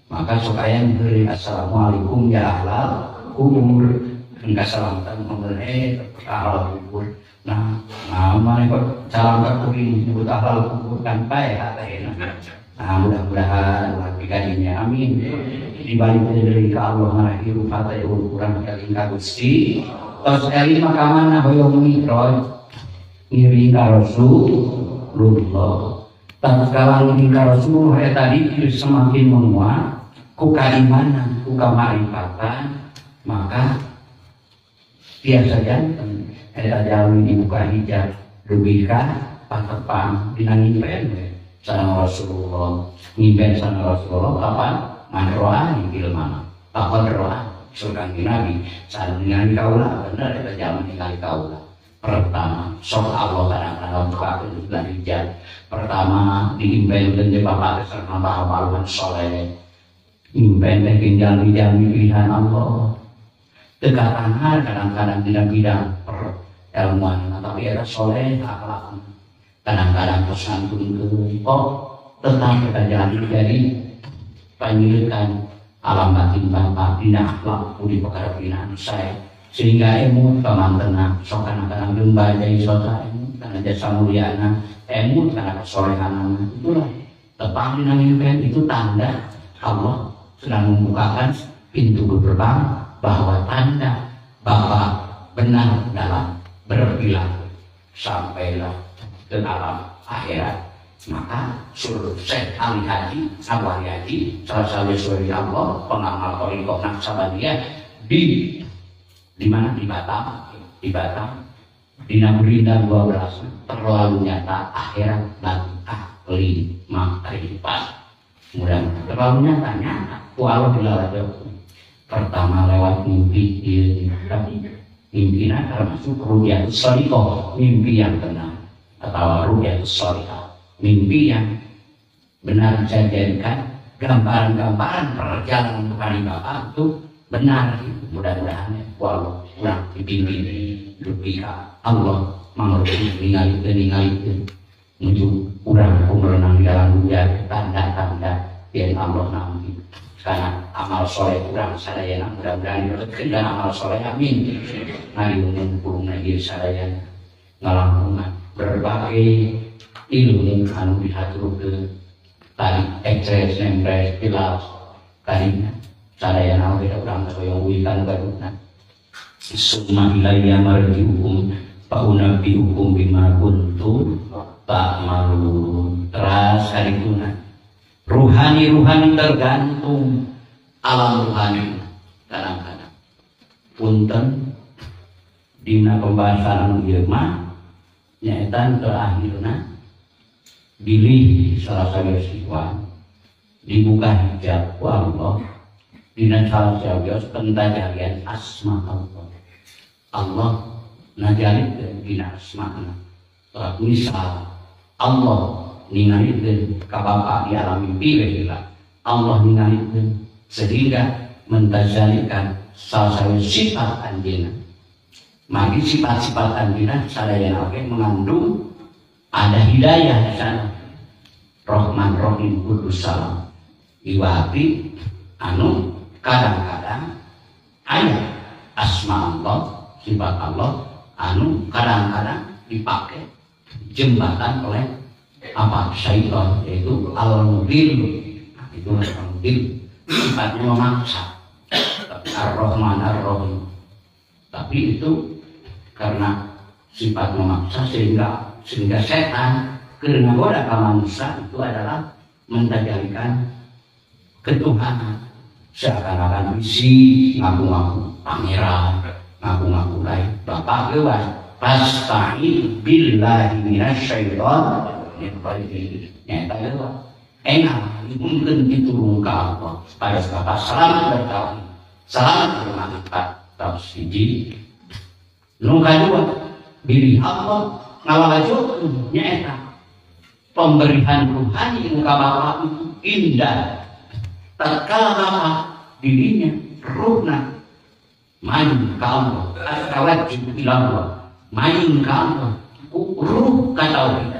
Maka sok aya nu heureuy assalamualaikum ya ahlal kubur. Engka salamatan ngomong ahlal kubur. Nah, mana kok salam ka kuring nyebut ahlal kubur kan pae hatena. Nah, mudah-mudahan ulah kadinya amin. Dibalik dari ka Allah marah hirup hate urang eling ka Gusti. Tos eling mah ka mana hoyong mi'raj ngiring ka Rasulullah. Tatkala ngiring ka Rasulullah eta dikir semakin menguat ku kaimanan, ku kamarifatan, maka biasa janten eta jalmi dibuka hijab dugi ka patepang dina ngimpen we sareng Rasulullah. Ngimpen sareng Rasulullah kapan man ro'ani fil manam faqad ro'a surga Nabi sareng ningali kaula bener eta jalmi ningali kaula. Pertama sok Allah kadang-kadang bukakeun bulan hijab. Pertama diimpenkeun jeung bapak sareng bapak soleh. Impen teh ginjal-ginjal pilihan Allah. Teu kadang-kadang dina bidang perilmuan tapi eta soleh akhlak. Kadang-kadang terus ngantunkeun kok tetap kita jalani jadi panyilikan alam batin bapak dina akhlak budi perkara binaan saya sehingga emut pamantena sok kadang-kadang gemba jadi sota emut karena jasa mulyana emut karena kesolehanana itulah tepang dina ngimpen itu tanda Allah sedang membukakan pintu gerbang bahwa tanda bapak benar dalam berperilaku sampailah ke alam akhirat. Maka suruh Syekh Ali Haji Abu Ali Haji salah satu wali Allah pengamal thariqah Naqsyabandiyah di mana di Batam di Naburinda 12 terlalu nyata akhirat bagi ahli makrifat. Mudah-mudahan terlalu nyata nyata walau dilalui pertama lewat mimpi mimpinya termasuk ru'yatus shadiqah mimpi yang benar atau ru'yatus sholihah mimpi yang benar bisa dijadikan gambaran-gambaran perjalanan rohani bapak itu benar. Mudah-mudahan walau kurang dipimpin dugi ka Allah mangrupin ningali menuju urang kumerenang di dalam dunia tanda-tanda yang Allah nampi karena amal soleh kurang sadayana mudah-mudahan diretkeun dan amal soleh amin. Ngaliungan pulungna ieu sadayana ngalangkungan berbagai ilmu anu dihaturkeun tadi ekses nempres pilas tadinya sadayana oge da urang hoyong uih kana gaduna. Summa ilayya marji'ukum fa unabbi'ukum bima kuntum ta'malun. Teras harituna ruhani-ruhani tergantung alam ruhani kadang-kadang. Punten dina pembahasan anu ieu mah nyaeta terakhirna bilih salah satu dibuka hijab ku Allah dina salah satu pentajalian asma Allah. Allah najalikeun dina asmana. Misal Allah ningalikeun ka bapa di alam mimpi we heula. Allah ningalikeun sehingga mentajalikan salah satu sifat anjeunna. Magi sifat-sifat anjeunna sadayana oge mengandung ada hidayah di sana. Rahman Rahim Kudus Salam. Iwati anu kadang-kadang aya asma Allah, sifat Allah anu kadang-kadang dipakai jembatan oleh apa syaitan yaitu al-mudil. Nah, itu al-mudil sifatnya memaksa. Tapi ar-Rahman ar-Rahim. Tapi itu karena sifat memaksa sehingga setan karena goda ka manusia itu adalah mentajalikan ketuhanan seakan-akan isi ngaku-ngaku pangeran ngaku-ngaku lain bapak lewat pasta'id billahi minasyaitonir rajim nyata lewat enak mungkin diturun ke Allah pada bapak selamat bertauhid selamat bermanfaat tafsiji nu kadua bilih Allah ngawalajokeun nyaeta pemberian ruhani nu ka bapak itu indah tatkala bapak dirinya ruhna mayun ka Allah tawajjuh ila Allah mayun ka Allah ku ruh ka tauhid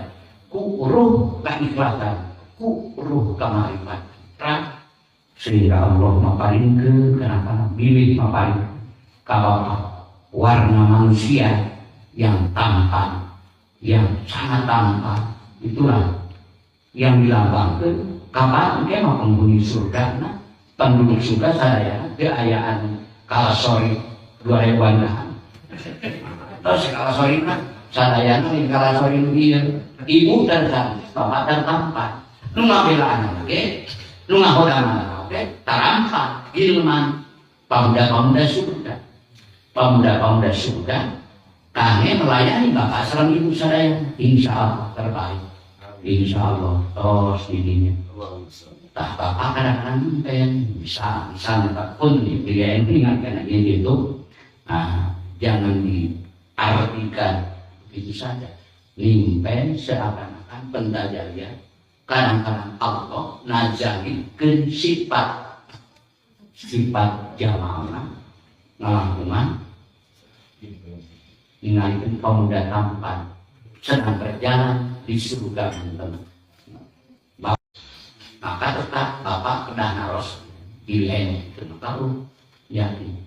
ku ruh ka ikhlasan ku ruh ka ma'rifat. Sehingga Allah maparinkeun kenapa bilih maparin ka bapak warna manusia yang tampan, yang sangat tampan, itulah yang dilambangkan kapan engke mah penghuni surga na penduduk surga sadayana teu ayaan kalasori 2000-an dahan. Terus kalasori mah sadayana di kalasori nu ieu ibu tertampan, bapak tertampan, nu ngabelaan oge, nu ngahodangan oge tarampan ilman pemuda-pemuda surga. Pemuda-pemuda surga kami melayani bapak sareng ibu sadayana insya Allah terbaik, insya Allah tos didinya. Tah bapak kadang-kadang mimpen bisa misalnya pun diberikan ingatkan aja gitu. Nah, jangan diartikan begitu saja. Nimpen seakan-akan pentajalian. Kadang-kadang Allah najalikeun sifat sifat jamalna ngalangkungan ningalikeun pemuda tampan sedang berjalan di surga teman. Maka tetap bapak kedah naros pilihan itu tahu yakin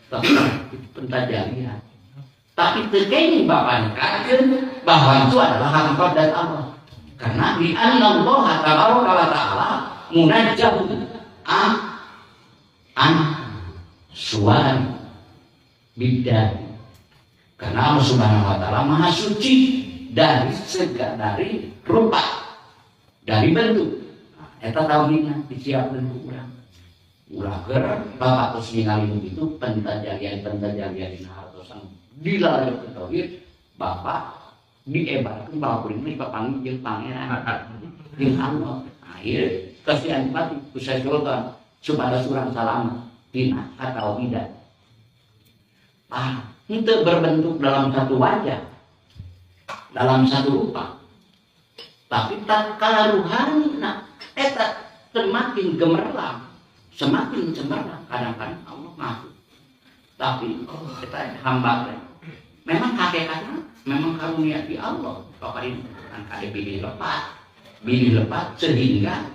tetap itu pentajalian. Tapi terkini bapak nekakeun bahwa itu adalah hakikat dari Allah. Karena di Allah tabaraka wa ta'ala munajjahun an suwari bidah. Karena Allah Subhanahu wa ta'ala maha suci dari segala dari rupa, dari bentuk. Eta tauhidna disiapkeun ku urang. Ulah keur bapak terus ningali itu pentajalian-pentajalian dina hartosan dilalui tauhid, bapak diebarkeun bahwa kuring mah papanggih jeung pangeran jeung Allah. Nah, ieu kasihan pati ku Sultan supaya urang salamet tina katauhidan. Ah, henteu berbentuk dalam satu wajah, dalam satu rupa. Tapi tatkala ruhani nah eta semakin gemerlap, semakin cemerlang, kadang-kadang Allah ngaku. Tapi oh, kita hamba teh. Memang hakikatnya memang karunia di Allah. Bapak ini kan kade bilih lepat sehingga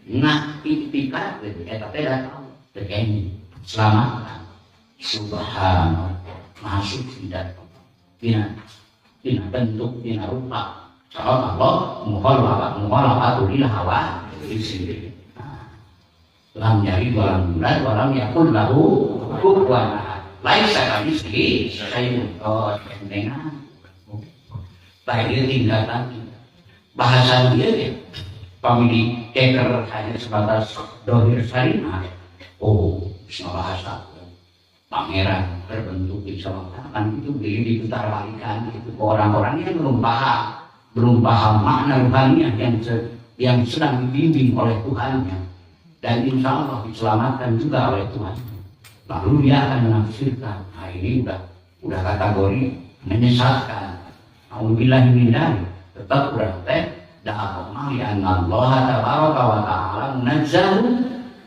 ngaktivitas eta teh da tahu teu kenging. Selamatkan. Subhanallah. Maha suci dan tina tina bentuk tina rupa. Sabab Allah mukhalafatu lil hawa lam yalid wa lam yulad wa lam yakul lahu kufuwan ahad. Laisa kamitslihi syai'un. Oh, entengan. Baik tingkatan bahasa dia ya. Pamili keker hanya sebatas dohir sarina. Oh, bisa bahasa pangeran berbentuk bisa kan itu beli diputar balikan itu ke orang-orang yang belum paham makna ruhaniah yang sedang dibimbing oleh Tuhannya dan insya Allah diselamatkan juga oleh Tuhan. Lalu dia akan menafsirkan, nah ini udah kategori menyesatkan. Auzubillahi min dzalik. Tetap urang teh da Allah li anna Allah tabaraka wa ta'ala munazzahun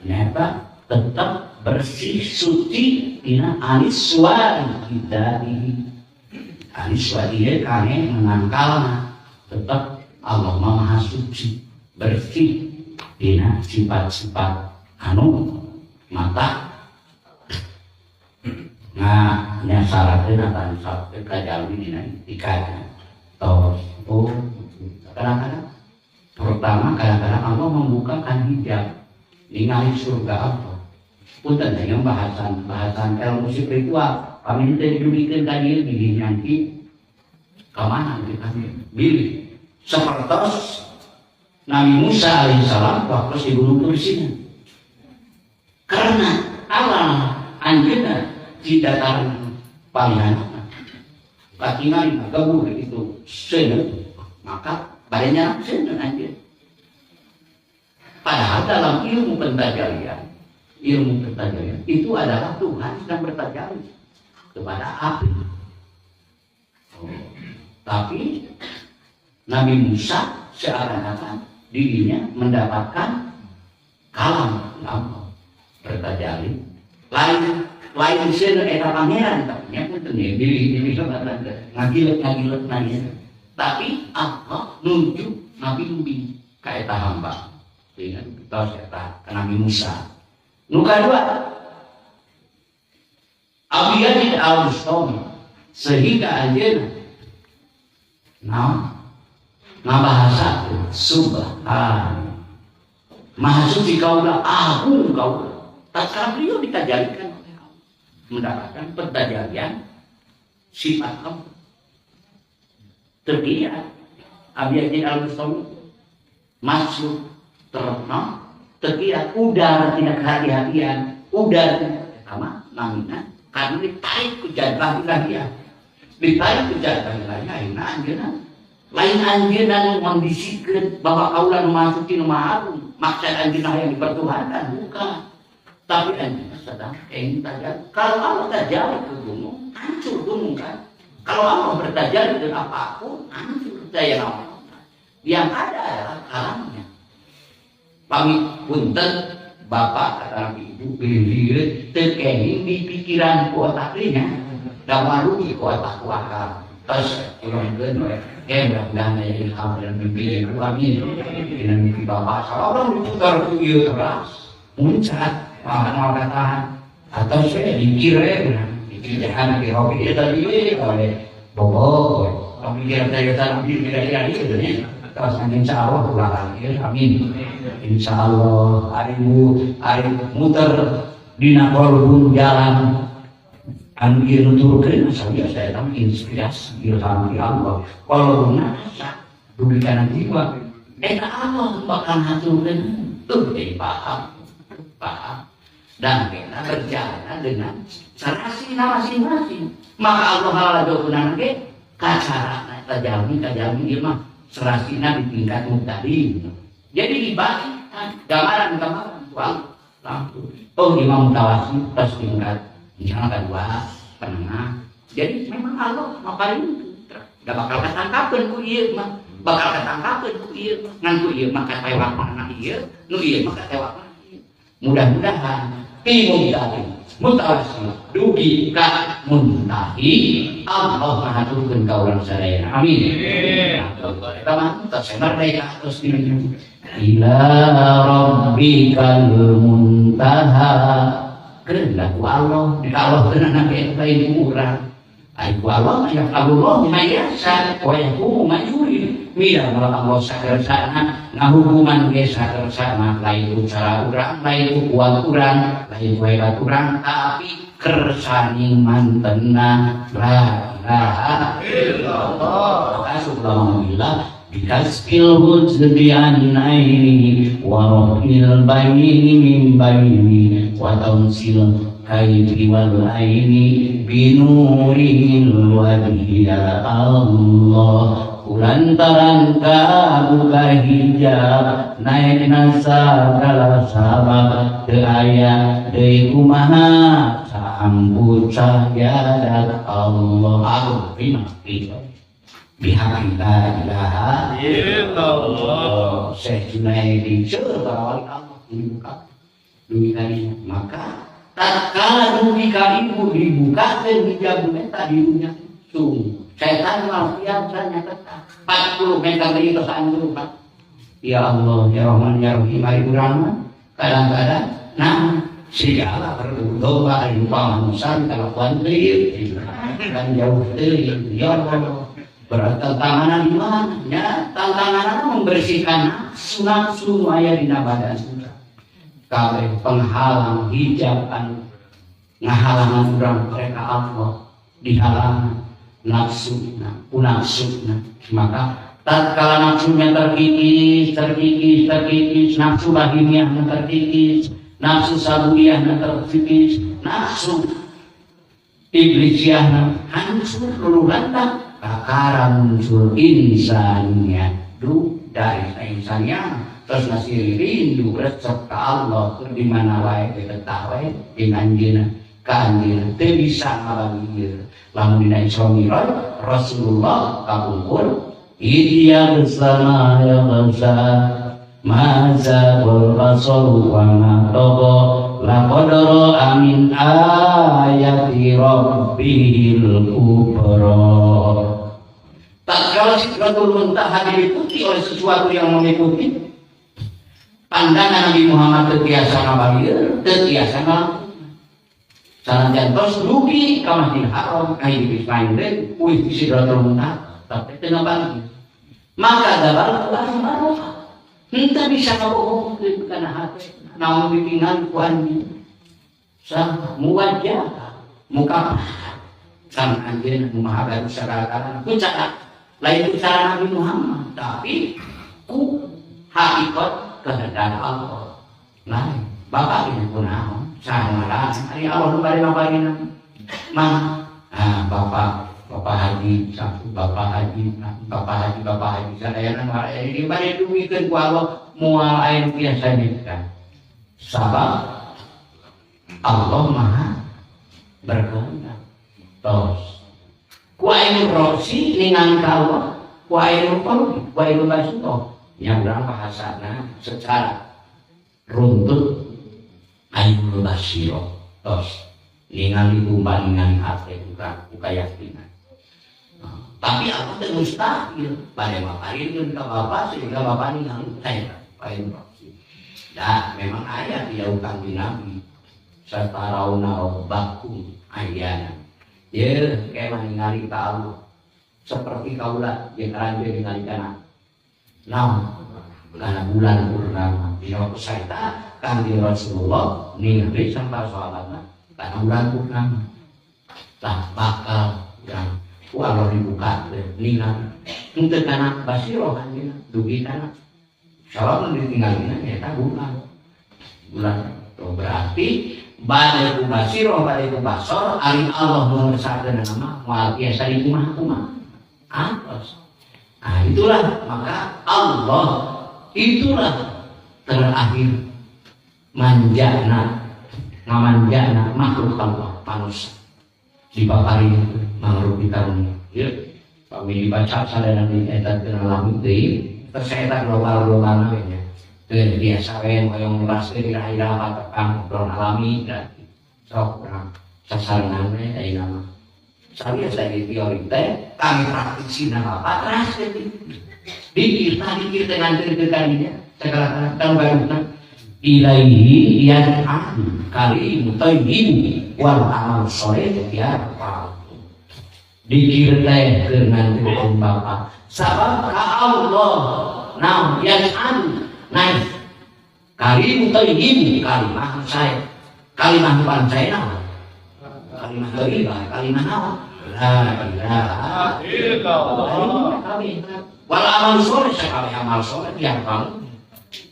nyata tetap bersih suci tina anis suari bidatihi. Anis suari ieu kane mengangkalna tetap Allah Maha Suci bersih tina sifat-sifat anu mata nah nyasarakeun atawa nyasarakeun ka jalmi dina itikadna. Tos oh kadang-kadang pertama kadang-kadang Allah membukakan hijab ningali surga Allah. Punten teh bahasan ilmu spiritual kami teh didugikeun ka dieu bilih nyangki ka mana kita bilih sapertos Nabi Musa alaihissalam waktu di Gunung Tursina. Karena Allah anjeunna di dataran palihan katingali gabur itu seuneu maka badenya seuneu anjeun. Padahal dalam ilmu pentajalian itu adalah Tuhan sedang bertajalli kepada api. Oh. Tapi Nabi Musa seakan-akan dirinya mendapatkan kalam Allah bertajalli lain lain seuneu eta pangeran tapi nya punten ye bilih ngagilek nanya. Tapi Allah nunjuk ngabimbing ka eta hamba. Ingat tos eta ka Nabi Musa. Nu kadua Abi Yazid Al-Bustami sehingga anjeunna naon ngabahasa subhan maha suci kaula agung kaula. Tatkala beliau ditajalikan oleh Allah mendapatkan pentajalian sifat Allah terkiat Abi Yazid Al-Bustami masuk terno terkiat udara tidak kehati-hatian udara sama namina karena ditarik ke jadwah ilahiyah ditarik ke jadwah ilahiyah ayeuna anjeunna lain anjeunna nu ngondisikeun bahwa kaula nu maha suci nu maha agung maksud anjeunna yang dipertuhankan bukan tapi anjeunna sedang ingin tajal. Kalau Allah tajal ke gunung hancur gunung kan. Kalau Allah bertajal dengan apapun hancur daya naon. Yang ada adalah kalamnya. Pamit punten bapak kata ibu beli teu kenging di pikiran ku otak nya da warugi ku otak ku akal. Tos ulangkeun we. Mudah-mudahan aya ilham dan mimpi ibu amin. Dina mimpi bapak saurang diputar ku ieu teras muncat moal katahan atau saya dikir we urang dikir jahan di hobi ieu tadi we oleh bobo we. Pamikiran saya salah kira-kira ieu nya. Terus insya Allah ulang amin. Insya Allah ari muter dina kolbun jalan anu ieu nuturkeun saya tahu inspirasi ilham di Allah. Kolbunna asa dugi kana jiwa eta Allah bakal ngaturkeun tuh jadi paham. Paham. Dan kita berjalan dengan serasina masing-masing. Maka Allah halajokuna ge kacarana tajalmi kajalmi ieu mah serasina di tingkat mubtadi. Jadi dibagikan gambaran-gambaran langsung. Oh imam mutawasit terus tingkat misalnya kedua penengah. Jadi memang Allah ngapain gak bakal ketangkapeun ku ieu mah, bakal ketangkapeun ku ieu mah, ngan ku ieu mah katewak mana ieu, nu ieu mah katewak mana ieu. Mudah-mudahan ti mubtadi mutawasit dugi ka muntahi Allah ngahaturkeun ka urang sadayana. Amin. Eta mah tos merdeka terus dina ila rabbikal muntaha. Keun ku Allah, di Allah keun ge lain ku urang. Ai ku Allah ya Allah ma yasa wa yaqumu ma yurid. Mira Allah sakersana ngahukuman ge sakersana lain ku cara urang, lain ku kuat urang, lain ku hebat urang, tapi kersaning mantena la ilaha illallah. Maka subhanallah bikaskil hujdi an-naini wa rafil bayni min bayni wa tamsil kaifi wal aini binuril wajhi ya Allah. Lantaran kabuka hijab naik nasa segala sabab teu aya deui kumaha saampu cahaya dat Allah. Aku terima bihaqi la ilaha illallah. Syekh Junaidi seueur para wali Allah dibuka dugi kalinya. Maka tatkala dugi ka ibu dibukakeun hijab eta di dunya sungguh setan luar biasa nyata 40 meter deui tos anjur Pak. Ya Allah ya Rahman ya Rahim ari urang mah kadang-kadang nah segala berdoa ari upama manusia kalakuan teuing kan jauh teuing ya Allah. Berarti tantangan di mana? Ya, tantangan membersihkan nafsu nafsu nu aya dina badan urang. Kabeh penghalang hijab anu ngahalangan urang mereka Allah dihalangan nafsuna, ku nafsuna. Maka tatkala nafsunya terkikis, terkikis, terkikis, nafsu bahimiahna terkikis, nafsu sabuyahna terkikis, nafsu iblisiahna hancur luluh lantak, kakara muncul insannya, duh dari insannya terus nasi rindu resep ka Allah di mana wae betah wae jeung anjeunna ka anjeunna teu bisa ngabagi. Lamun dina Isra Mi'raj Rasulullah kapungkur iya bersama ya bangsa maza wal basaru wa ma tagha laqad ra'a min ayati rabbihil kubra. Tatkala Sidratul Muntaha diliputi oleh sesuatu yang mengikuti, Pandangan Nabi Muhammad teu tiasa ngabagieur, teu tiasa ngalakukeun. Sanajan tos dugi ka Masjidil Haram, aya di lain deui, uih di Sidratul Muntaha, tapi teu ngabagieur. Maka gabal ku barokah. Henteu bisa ngabohongkeun kana hate, naon ditingal ku anjeun. Sah muwajjah muka karena anjeun nu maha gaduh sagala-galana ku cara lain ku cara Nabi Muhammad, tapi ku hakikat kehendak Allah. Nah, bapak ini kunaon? Saha ngaran? Ari Allah nu bade maparina. Mah, ah bapak Bapak Haji satu, Bapak Haji, Bapak Haji, Bapak Haji sadayana nu aya di bade dugikeun ku Allah moal aya nu biasa nyebutkan. Sabab Allah Maha berkehendak. Tos. Ku aya nu rosi ningali ka Allah, ku aya nu qalbi, ku aya nu basiro. Yang urang bahasana secara runtut aya nu basiro. Tos. Ningali umpan ningali hate urang ku kayakinan. Tapi aku teu mustahil bade maparinkeun ka bapak sehingga bapak ningali teh aya nu rosi. Dah memang aya dijauhkan di Nabi. Satarauna rabbakum ayana. Ye kayak ningali ka Allah. Seperti kaula jeung aranjeun ningali kana naon? Kana bulan purnama. Dina waktu saeta Kangjeng Rasulullah ningali sampai sahabatna kana bulan purnama. Tah bakal urang ku Allah dibuka teh ningali henteu kana basiroh anjeunna dugi kana sabab nu ditinggalina nyaeta bulan. Bulan tuh berarti bade ku basiroh bade ku basor ari Allah nu ngersakakeun mah moal tiasa dikumaha-kumaha. Atos. Nah, itulah maka Allah itulah terakhir manjana ngamanjana makhluk Allah manusia dipapari makhluk di karunia. Ya, pami dibaca sadayana di eta teu alami deui, terus eta global-globalna we nya. Teu biasa we hoyong nguraskeun iraha-iraha patepang ngobrol alami da sok urang sasarengan we ayeuna mah. Sawios dari teori teh kami praktisina bapak teraskeun dikir tadi dikir teh nganteurkeun ka dinya segala kana baruna ilaihi yas'adu kalimu thayyib wal amal sholih ya dikir teh keur nganteurkeun bapak sabab ka Allah naon yas'adu naik kalimu thayyib kalimah sae kalimah pan sae naon kalimah thayyibah kalimah naon la ilaha illallah wal amal sholih sakali amal sholih yang kamu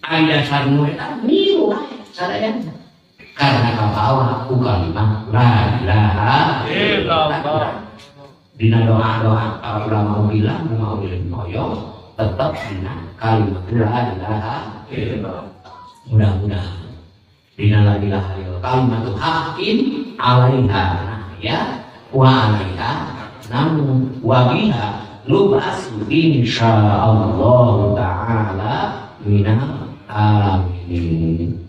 ari dasarmu eta milu sadayana karena kabawa ku kalimah la ilaha illallah dina doa-doa para ulama bilang mau bilang hoyong tetap dina kalimat la ilaha illallah mudah-mudahan dina la ilaha illallah kalimat haqqin alaiha ya wa alaiha namun wa biha nub'atsu insyaallah ta'ala minal aminin.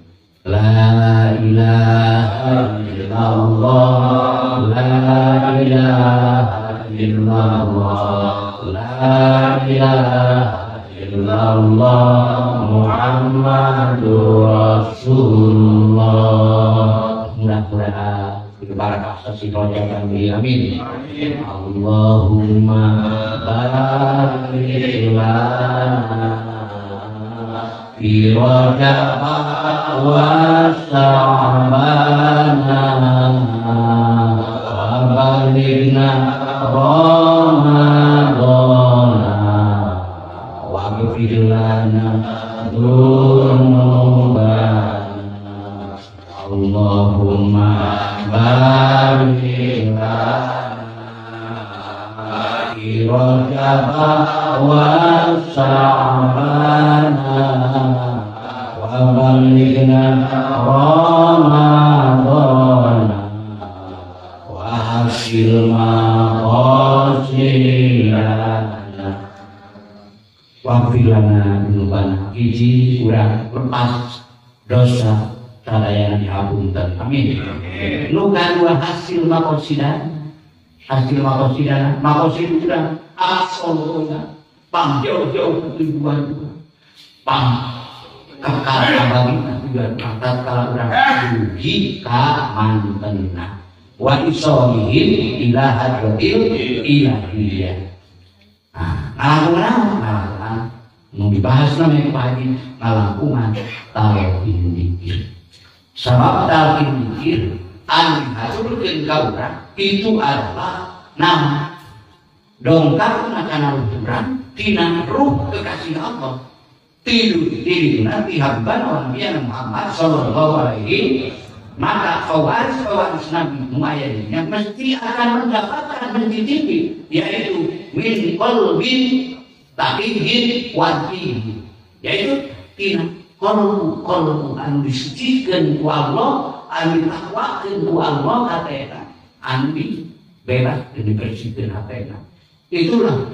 La ilaha illallah, la ilaha illallah, la ilaha illallah Muhammadur Rasulullah. Mudah-mudahan barakah sasi rojak amin. Allahumma barik lana fi rajab wa sya'bana wa balighna ramadhana wa ighfir lana dzunubana. Allahumma barik lana fi rajab wa sya'bana wa balighna ramadhana wa hasil maqasidana wa ighfir lana dzunubana. Hiji urang lepas dosa sadayana dihapunten. Amin. Nu kadua hasil maqasidana, hasil maqasidana, maqasid urang asal pang jauh-jauh tujuan pang Kekal abadi tujuan tatkala urang dugi ka mantenna wa isolihim ila hadratil ilahiyah. Nah, ngalangkungan ngalangkungan nu dibahas namanya Pak Haji ngalangkungan talqin dikir. Sabab talqin dikir anu dihaturkeun ka urang itu adalah nama dongkapna kana urang tina ruh kekasih Allah. Tidur diri nanti habban orang Nabi Muhammad sallallahu alaihi, maka pewaris-pewaris Nabi muayyadnya mesti akan mendapatkan mencicipi, yaitu min qalbin taqiyyin wajih, yaitu tina qalbu qalbu anu disucikan ku Allah, anu ditakwakeun ku Allah hatena, anu dibebas dan dibersihkeun hatena. Itulah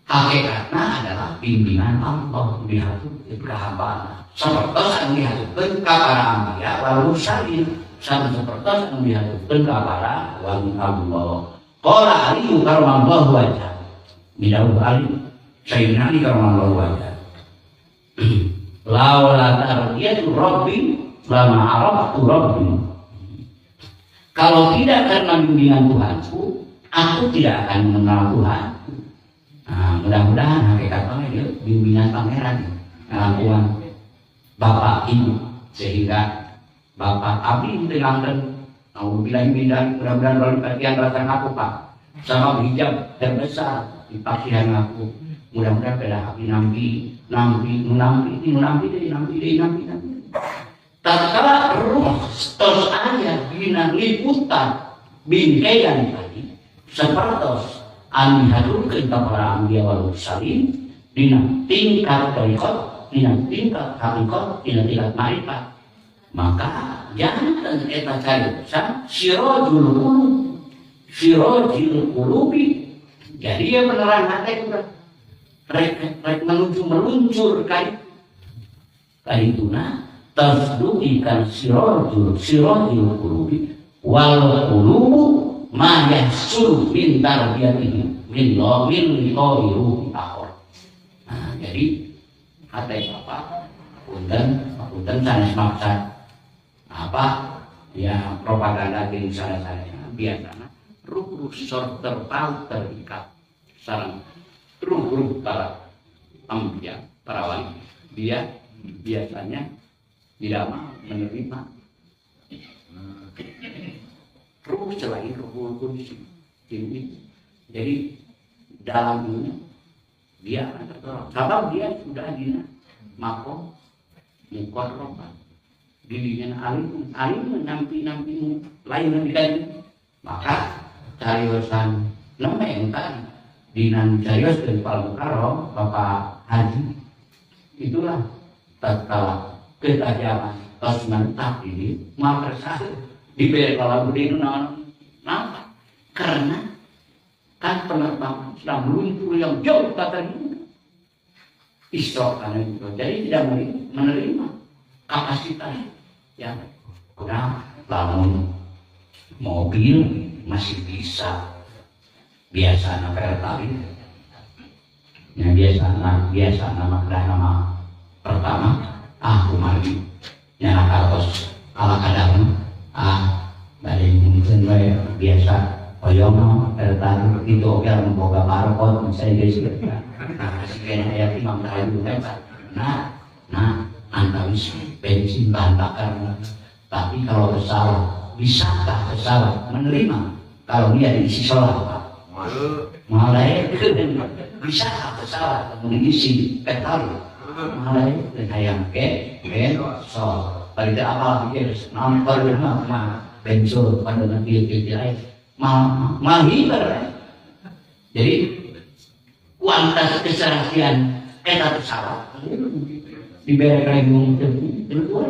hakikatna adalah bimbingan Allah dihaturkeun ka hambana. Sapertos anu dihaturkeun ka para anbiya wal mursalin, sama sapertos anu dihaturkeun ka para wali Allah. Qala Ali karamallahu wajha. Bidauh Ali, Sayyidina Ali karamallahu wajha. Laula tarbiyatu rabbi lama araftu rabbi. Kalau tidak karena bimbingan Tuhanku, aku tidak akan mengenal Tuhan. Nah, mudah-mudahan hakikat pangeran bimbingan pangeran ngalakuan bapak ibu sehingga bapak abdi dengan nauzubillah min dzalik, mudah-mudahan kalau dipakian rasa ngaku Pak sama hijab terbesar di pakaian ngaku, mudah-mudahan pada abdi nampi nampi nampi nampi nampi nampi nampi tatkala ruh tos aya dina liputan bingkaian tadi sapertos anu dihaturkeun ka para anbiya wal mursalin dina tingkat thariqat, dina tingkat hakikat, dina tingkat ma'rifat, maka janten eta cariosan sirajul qulub, sirajul qulubi. Jadi ya penerang hati urang rek rek menuju meluncur ka kaituna tasduki kan sirajul sirajul qulubi wal qulubu ma yahsul min tarbiyatihi min la min liqa'i ruhi akhar. Nah, jadi hati bapak punten punten sanes maksad apa ya propaganda jeung sanes-sanesna, biasana ruh-ruh sor terpaut terikat sareng ruh-ruh para anbiya, para wali, dia biasanya tidak mau menerima ruh selain ruhul kudus ini. Jadi dalam ini dia akan tertolong. Sebab dia sudah dina makom muqarrabah. Dirinya alim, alim nampi-nampi lain diganti. Maka cariosan nemeng tadi dinan carios dari Pak Mukarram Bapak Haji itulah tatkala ketajaman tos mantap ini maka diberi kalau budi itu nampak karena kan penerbangan sudah meluncur yang jauh katanya Isra karena itu jadi tidak menerima kapasitas yang kurang. Bangun mobil masih bisa biasa na pertalite yang biasa na biasa nama kedah nama pertama ah kumargi nyala kartos ala kadang ah bade mungkin bae biasa hoyong pertalite itu oge anu boga barcode misalnya geus nah kena aya imam rayu nah nah antawis bensin bahan bakar. Tapi kalau pesawat bisakah pesawat menerima kalau dia diisi solar Pak? Malah bisakah pesawat mengisi petrol? Malah hayang ke bensol. Pada apal pikir nampar mah bensol pada nanti kieu mal hiber. Jadi kuantitas keserasian eta pesawat diberi premium tentu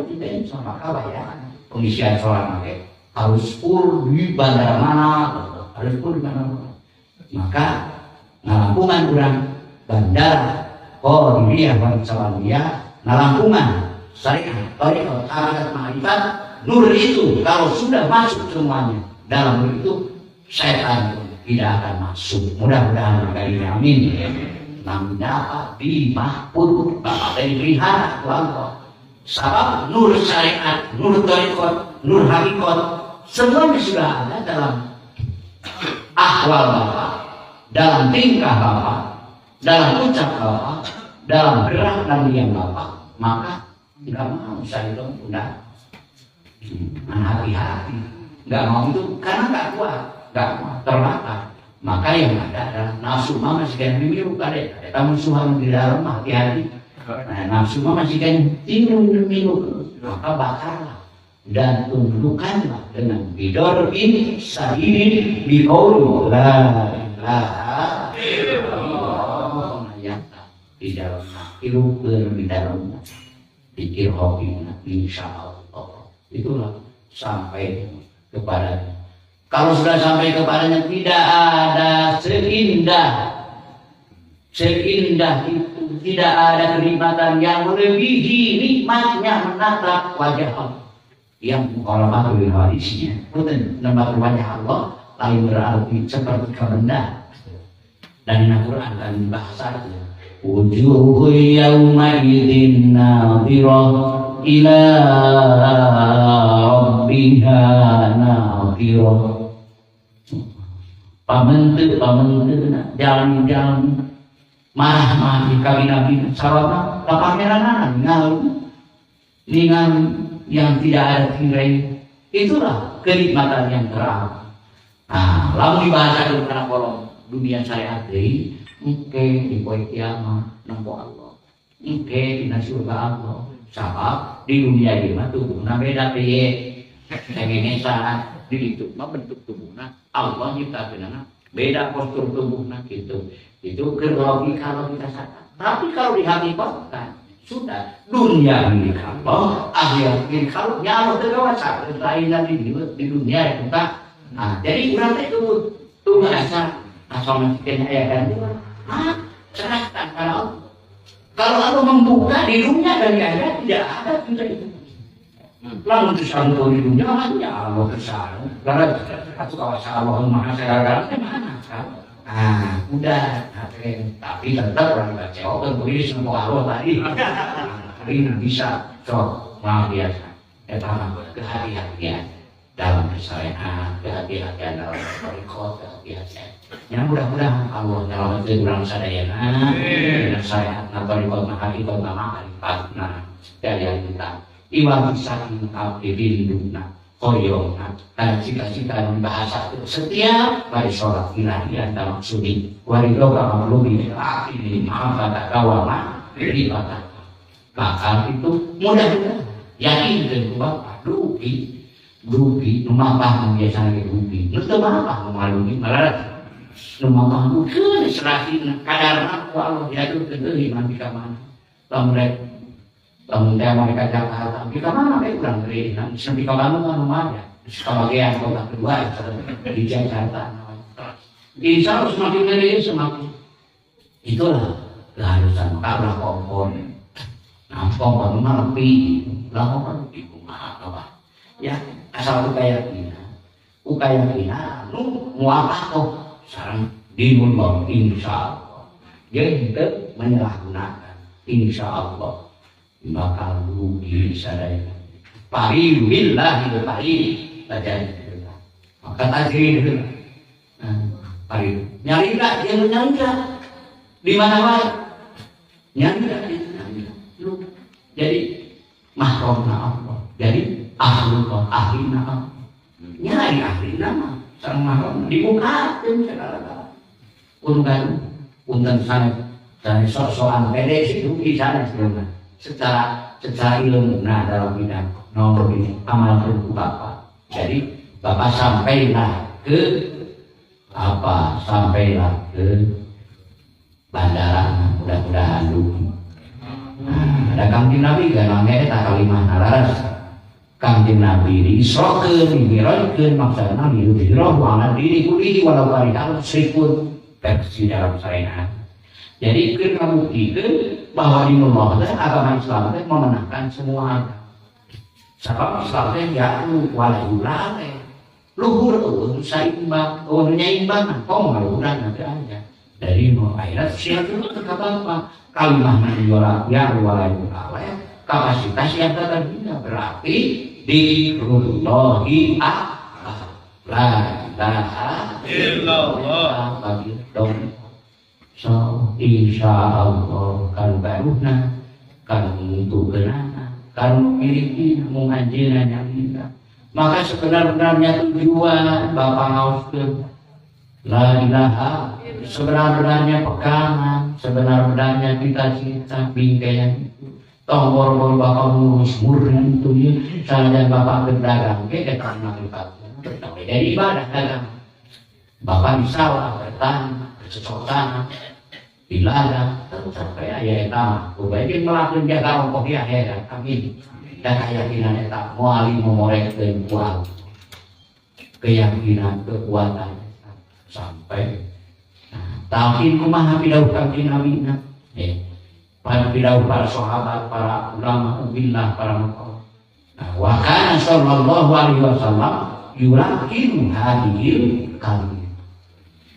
di bensol maka bayar pengisian solar make harus full di bandara mana, harus full di mana. Maka ngalangkungan urang bandara Qadiriyah Bangsawandia ngalangkungan syariat thariqah hakikat ma'rifat nur itu kalau sudah masuk semuanya dalam nur itu setan pun tidak akan masuk. Mudah-mudahan kali amin. Nami dapat di mahfud bapak teh dipelihara ku Allah. Sabab nur syariat, nur thariqat, nur hakikat, semuanya sudah ada dalam ahwal Bapak, dalam tingkah Bapak, dalam ucap Bapak, dalam gerak dan diam Bapak. Maka nggak mau saya itu udah hati-hati, nggak mau itu karena nggak kuat, terbakar. Maka yang ada adalah nafsu mah masih kena mimilu kade, eta musuhan di dalam hati-hati. Nah, nafsu mah masih kena tiru milu, maka bakarlah dan tundukkanlah dengan bidorbin sahidin biqauli la ilaha illallah di dalam hirupeun di dalam pikir hobi insya Allah. Itulah sampai kepadanya. Kalau sudah sampai kepadanya tidak ada seindah itu, tidak ada kenikmatan yang melebihi nikmatnya menatap wajah Allah. Yang mukhalafah hadisnya, punten menatap wajah Allah lain berarti seperti kebenda. Dan Al-Quran dan bahasa itu wujuhu yauma idzin nadhirah ila rabbiha nadhirah. Pamenteuna jalan-jalan marah-marah kabina-bina sababna papameranana ningal yang tidak ada tirai. Itulah kenikmatan yang terang. Nah, lamun dibahasakeun kana kolom dunia syariat deui, engke di poe kiamat nempo Allah, engke dina surga Allah. Sabab di dunia ieu mah tubuhna beda piye sengengesan di ditu mah bentuk tubuhna Allah nyiptakeunana beda postur tubuhna gitu. Itu ke logika logika saja. Tapi kalau dihakikatkan sudah dunia milik Allah, akhirat milik Allah, ya Allah teu kawasa lain di dunia itu Pak. Nah, jadi urang teh tuh asa asal masih aya ganti ah, serahkan pada Allah. Kalau Allah membuka di dunia dan di akhirat tidak ada benda itu. Lamun tersanto di dunia ya Allah kesana. Lalu atuh kawasa Allah maha segala-galanya mana? Ah, udah, tapi tetap orang baca kan tulis semua Allah tadi. Tapi bisa, sok luar biasa. Eta kehati-hatian dalam kesyariatan, kehati-hatian dalam thariqat, kehati-hatian. Yang mudah-mudahan Allah nyalametkeun urang sadayana, dina syariat na thariqat na hakikat na ma'rifatna daya kita. Iwal saking abdi rinduna koyongna dan cita-cita dan bahasa itu setiap bari sholat ilahi anta maksudi waridhoka mamlubi ini mahabbata kawama ribata. Maka itu mudah-mudahan yakin dan bapak rugi rugi numapah biasanya rugi nu teu mapah nu malugi malah numapah nu keun serahin kadarna ku Allah diaturkeun deui mah ka mana lamun rek lamun teh mereka Jakarta ka mana we urang deui sampai ka Bandung mah lumayan kabagian kota kedua di Jakarta. Insya Allah semakin gede semakin itulah keharusan maka kompon. Nah kompon mah lebih lah kompon lebih kumaha apa ya asal ukayakinan nu muwafaqah sareng dinullah insya Allah jeung teu menyalahgunakan insya Allah bakal rugi sadaya pariwillahi pari tajari maka tajri pari nyalira jeung nyalira di mana wae nyalira jadi mahromna Allah jadi ahlullah ahlina Allah nyari ahlina mah sareng mahrom dibukakeun segala-gala untung punten sanes sanes sok-sokan pede sih rugi sanes secara ilmu nah dalam bidang nomor ini amal ilmu bapak. Jadi bapak sampailah ke apa? Sampailah ke bandara mudah-mudahan dulu. Nah, ada Kangjeng Nabi kan namanya eta kalimah nalaras. Kangjeng Nabi diisrokeun, dimi'rajkeun maksudna liyudhhirahu ala dini kullihi walau karihal musyrikun versi dalam syariat. Jadi keur ngabuktikeun bahwa dinullah teh agama Islam teh memenangkan semua agama. Sabab Islam teh yaitu walahula teh luhur eueuh saimbang, eueuh nyaimbangan, komo ngaluhuran teh aja. Dari nu akhirat sia teu ka bapa kalimah na juara ya walahula Kapasitas yang tak terhingga berarti dikrullahi akbar. La ilaha illallah. Bagi dong. So insyaallah kan baruhna kan tugeunana kan miliki mung anjeunna nyalira. Maka sebenar-benarnya tujuan bapak ngaoskeun la ilaha, sebenar-benarnya pegangan, sebenar-benarnya cita-cita bingkaian itu. Tong boro-boro bapak ngurus murni itu ya, sanajan bapak berdagang ge eta makrifat. Jadi ibadah dagang. Bapak di sawah, bertani, bercocok tanam, di ladang, tetep aya eta mah. Kubae melakukan jaga ongkoh ya akhirat. Amin. Dan keyakinan eta moal momorekeun ku Allah. Keyakinan kekuatan sampai nah, talqin kumaha pidauh kanjeng Nabi na. Para pidauh para sahabat, para ulama, ubillah, para maqam. Nah, wa kana sallallahu alaihi wasallam yulaqinu hadhil kalimat.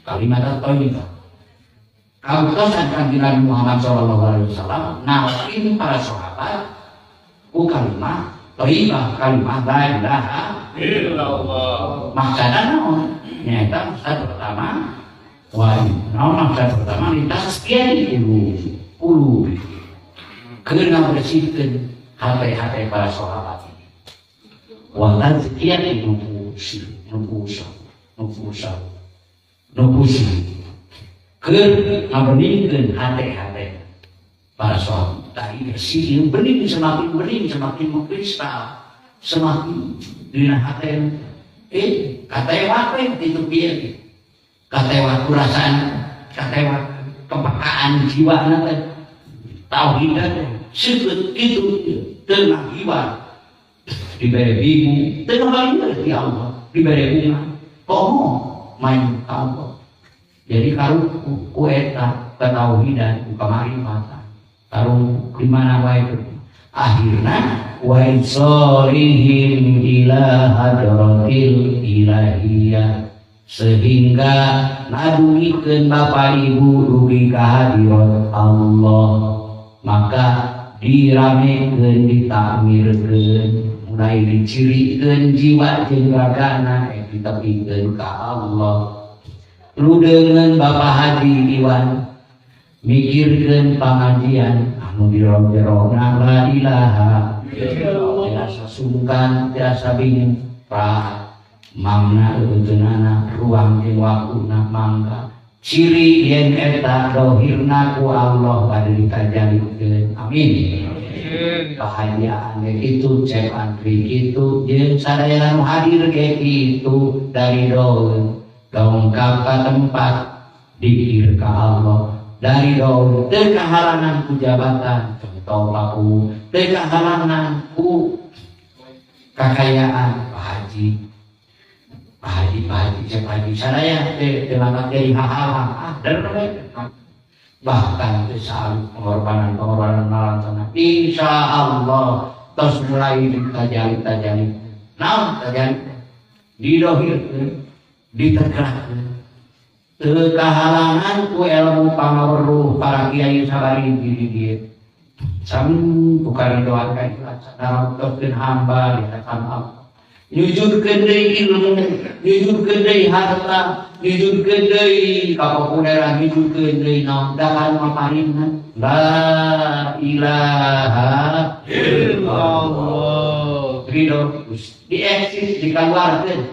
Kalimat thayyibah. Kautosan kanjeng Nabi Muhammad sallallahu alaihi wasallam nalqin para sahabat ku kalimat thayyibah, kalimat la ilaha illallah. Maksudna naon? Nyaeta maksud pertama wa naon maksud pertama litasqiyati qulub. Keuna bersihkeun hati-hati para sahabat ini. Wa tazkiyati nufusi, nufusa, nufusa, nufusi. Keur ngabeningkeun hati-hati para sahabat. Tadi bersih, bening semakin mengkristal, semakin dina hati. Katewa we itu pieu? Katewa perasaan, katewa kepekaan jiwa na teh. Tauhid teh seukeut kitu teu ngagiwan. Dibere bingung, teu ngabalir ti Allah, dibere bunga. Komo main ka Allah. Jadi karuku ku eta ketauhidan ku kamarifatan. Karu di mana wae akhirna wa solihim ila hadratil ilahiyah, sehingga ngadugikeun bapak ibu dugi ka hadirat Allah, maka diramekeun ditakmirkeun mulai dicirikeun jiwa jeung ragana ditepikeun ka Allah. Ludeungeun Bapak Haji Iwan mikirkeun pangajian anu jero-jerona la ilaha illallah, tiasa sungkan tiasa bingung pra mangna euteunana ruang jeung waktuna mangga ciri yen eta dohirna ku Allah bade ditajalikeun. Amin. Bahagiaan ge kitu, Cep Andri kitu, jeung sadaya nu hadir ge kitu, dari doeun dongkap ka tempat dikir ka Allah, dari doeun teu kahalangan ku jabatan contoh laku, teu kahalangan ku kakayaan Pak Haji, Pak Haji, Pak Haji, Cep Haji sadaya teh teu mangkat jadi hahalang ah dan bahkan teu saalit pengorbanan-pengorbanan malam insya Allah tos mulai ditajali-tajali naon tajali didohirkeun ditegrahkeun teu kahalangan ku ilmu pangaweruh para kiai sabari di dieu sami ku karidoan ka ikhlas narotoskeun hamba di hadapan Allah, nyujudkeun deui ilmu, nyujudkeun deui harta, nyujudkeun deui kapopuleran, nyujudkeun deui naon dakan maparinna la ilaha illallah. Ridho dieksis dikaluarkeun,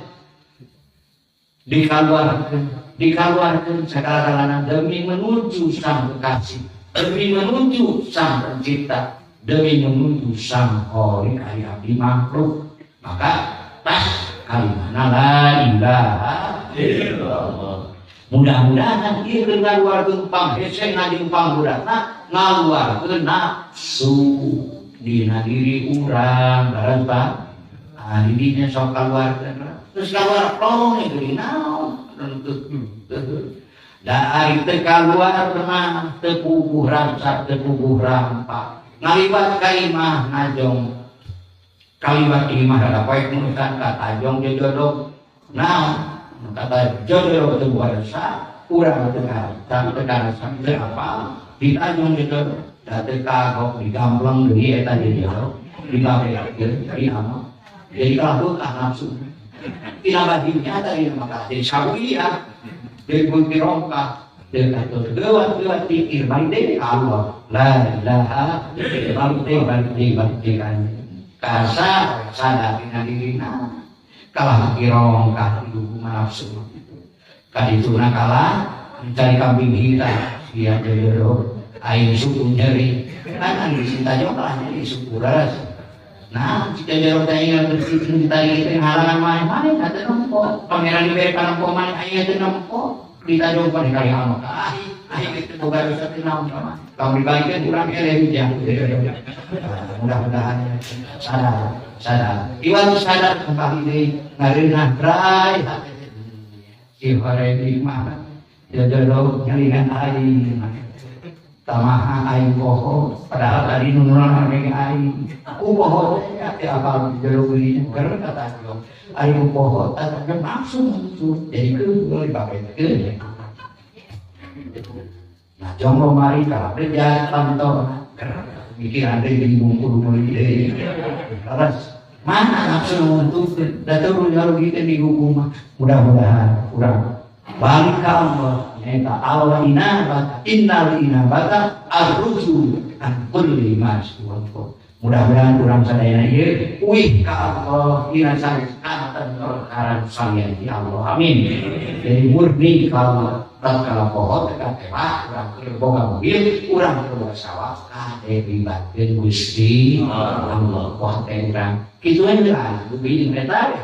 dikaluarkeun, dikaluarkeun sagala-galana demi menuju sang kekasih, demi menuju sang pencipta, demi menuju sang khalik ari abdi makhluk. Maka tas kalimana la ilaha illallah. Mudah-mudahan ieu keur ngaluarkeun panghese jeung pangbudatna, ngaluarkeun nafsu dina diri urang bareng Pak. Ah didinya sok kaluarkeun terus kaluar plong deui naon. Da ari teu kaluar mah teu puguh rasa, teu puguh rampak. Ngaliwat ka imah ngajong, kalimat imah ada poek nulisan kata jong jodoh naon kata jodoh teu rasa urang teu karasa teu apa ditajong jodoh Da teu kagok digampleng deui eta jero dibabekeun di anu. Jadi kalah beukah nafsu. Tina badinya tadi maka jadi sawiya jadi pun dirongkah teu katuh leuwat-leuwat pikir balik deui ka Allah. La ilaha balik deui balik deui ka kasa sadar dina dirina. Kalah kirongkah di nafsu. Kadituna kalah mencari kambing hitam dia jero aing suku nyeri kan anu cinta jauh kalah nyeri suku ras. Nah jika jero teh ingat bersih cinta ieu teh halangan maneh-maneh teh nempo pangeran dibere panempo maneh aing teh nempo ditajong pada kali anu ka aing teh boga dosa teh naon lamun dibalikeun urang eleh hujah. Mudah-mudahan sadar sadar iwan sadar kembali deui ngareunah rai si hore mah jajaro nyalingan aing tamaha aing poho padahal tadi nunulan aing aing ku poho teh apal jero beulinya keur kata aing poho tah nafsu muncul jadi keul dipakekeun. Nah jomblo mari ka kerja kantor mikiran teh bingung kudu meuli deui leres mana nafsu untuk datang rugi teh dihukum. Mudah-mudahan urang balik ka Allah nyaeta Allah inabata innal inabata arruju an kulli ma suwa. Mudah-mudahan urang sadayana ieu uih ka Allah dina sanes kanten perkara salian di Allah. Amin. Jadi murni ka Allah tatkala poho teh tewah urang keur boga mobil urang keur boga sawah kade libatkeun Gusti Allah wah teh urang kitu we lah rugi jeung eta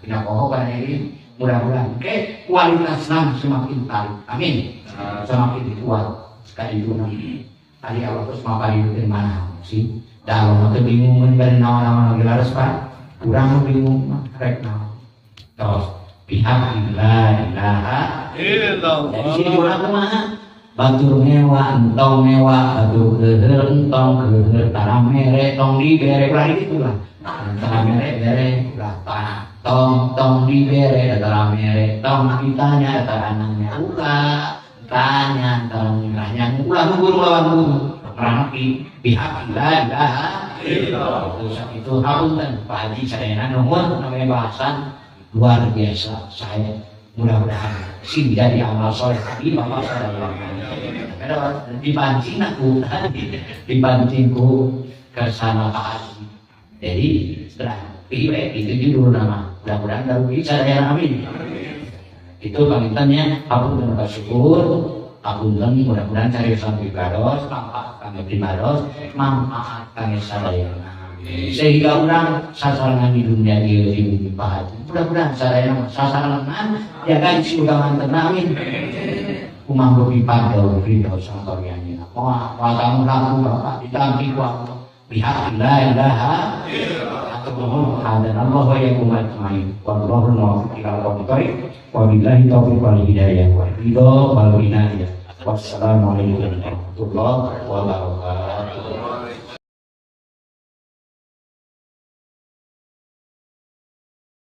dina poho kana ieu. Mudah-mudahan ke kualitasna semakin tarik. Amin. Semakin kuat kadituna. Ari Allah terus maparieukeun mana sih? Da Allah teh bingung mun bari naon-naon lagi laras Pak. Urang bingung mah rek naon. Tos pihak la ilaha illallah. Jadi sini urang kumaha? Batur ngewa, entong ngewa, batur keuheul, entong keuheul, tara mere, tong dibere, ulah kitu lah. Tara mere bere, ulah tanah. Tong tong dibere tara mere tong ditanya tara nanya ulah tanya tara nanya ulah guru lawan guru ranaki pihak la ilaha illallah. Itu hapunten Pak Haji sadayana nuhun namanya bahasan luar biasa saya mudah-mudahan sing jadi amal soleh tadi bapak sadayana dipancing aku tadi dipancing ku ke sana Pak Haji jadi setelah piwe itu judul nama mudah-mudahan baru bisa ya amin. Itu pangintannya hapunten bersyukur hapunten mudah-mudahan cari sampai baros manfaat kami primaros manfaat kami sadayana sehingga orang sasaran di dunia ieu di Pak Haji mudah-mudahan sadayana sasaran jaga di surga manten amin. Kumang rupi padau ridho santorianya wah kamu laku bapak ditampi ku Allah pihak la ilaha illallah hadanallahu wa iyyakum ajmain wallahu muwaffiq ila aqwamit thoriq wabillahi taufiq wal hidayah wal ridho wal inayah. Wassalamualaikum warahmatullahi wabarakatuh.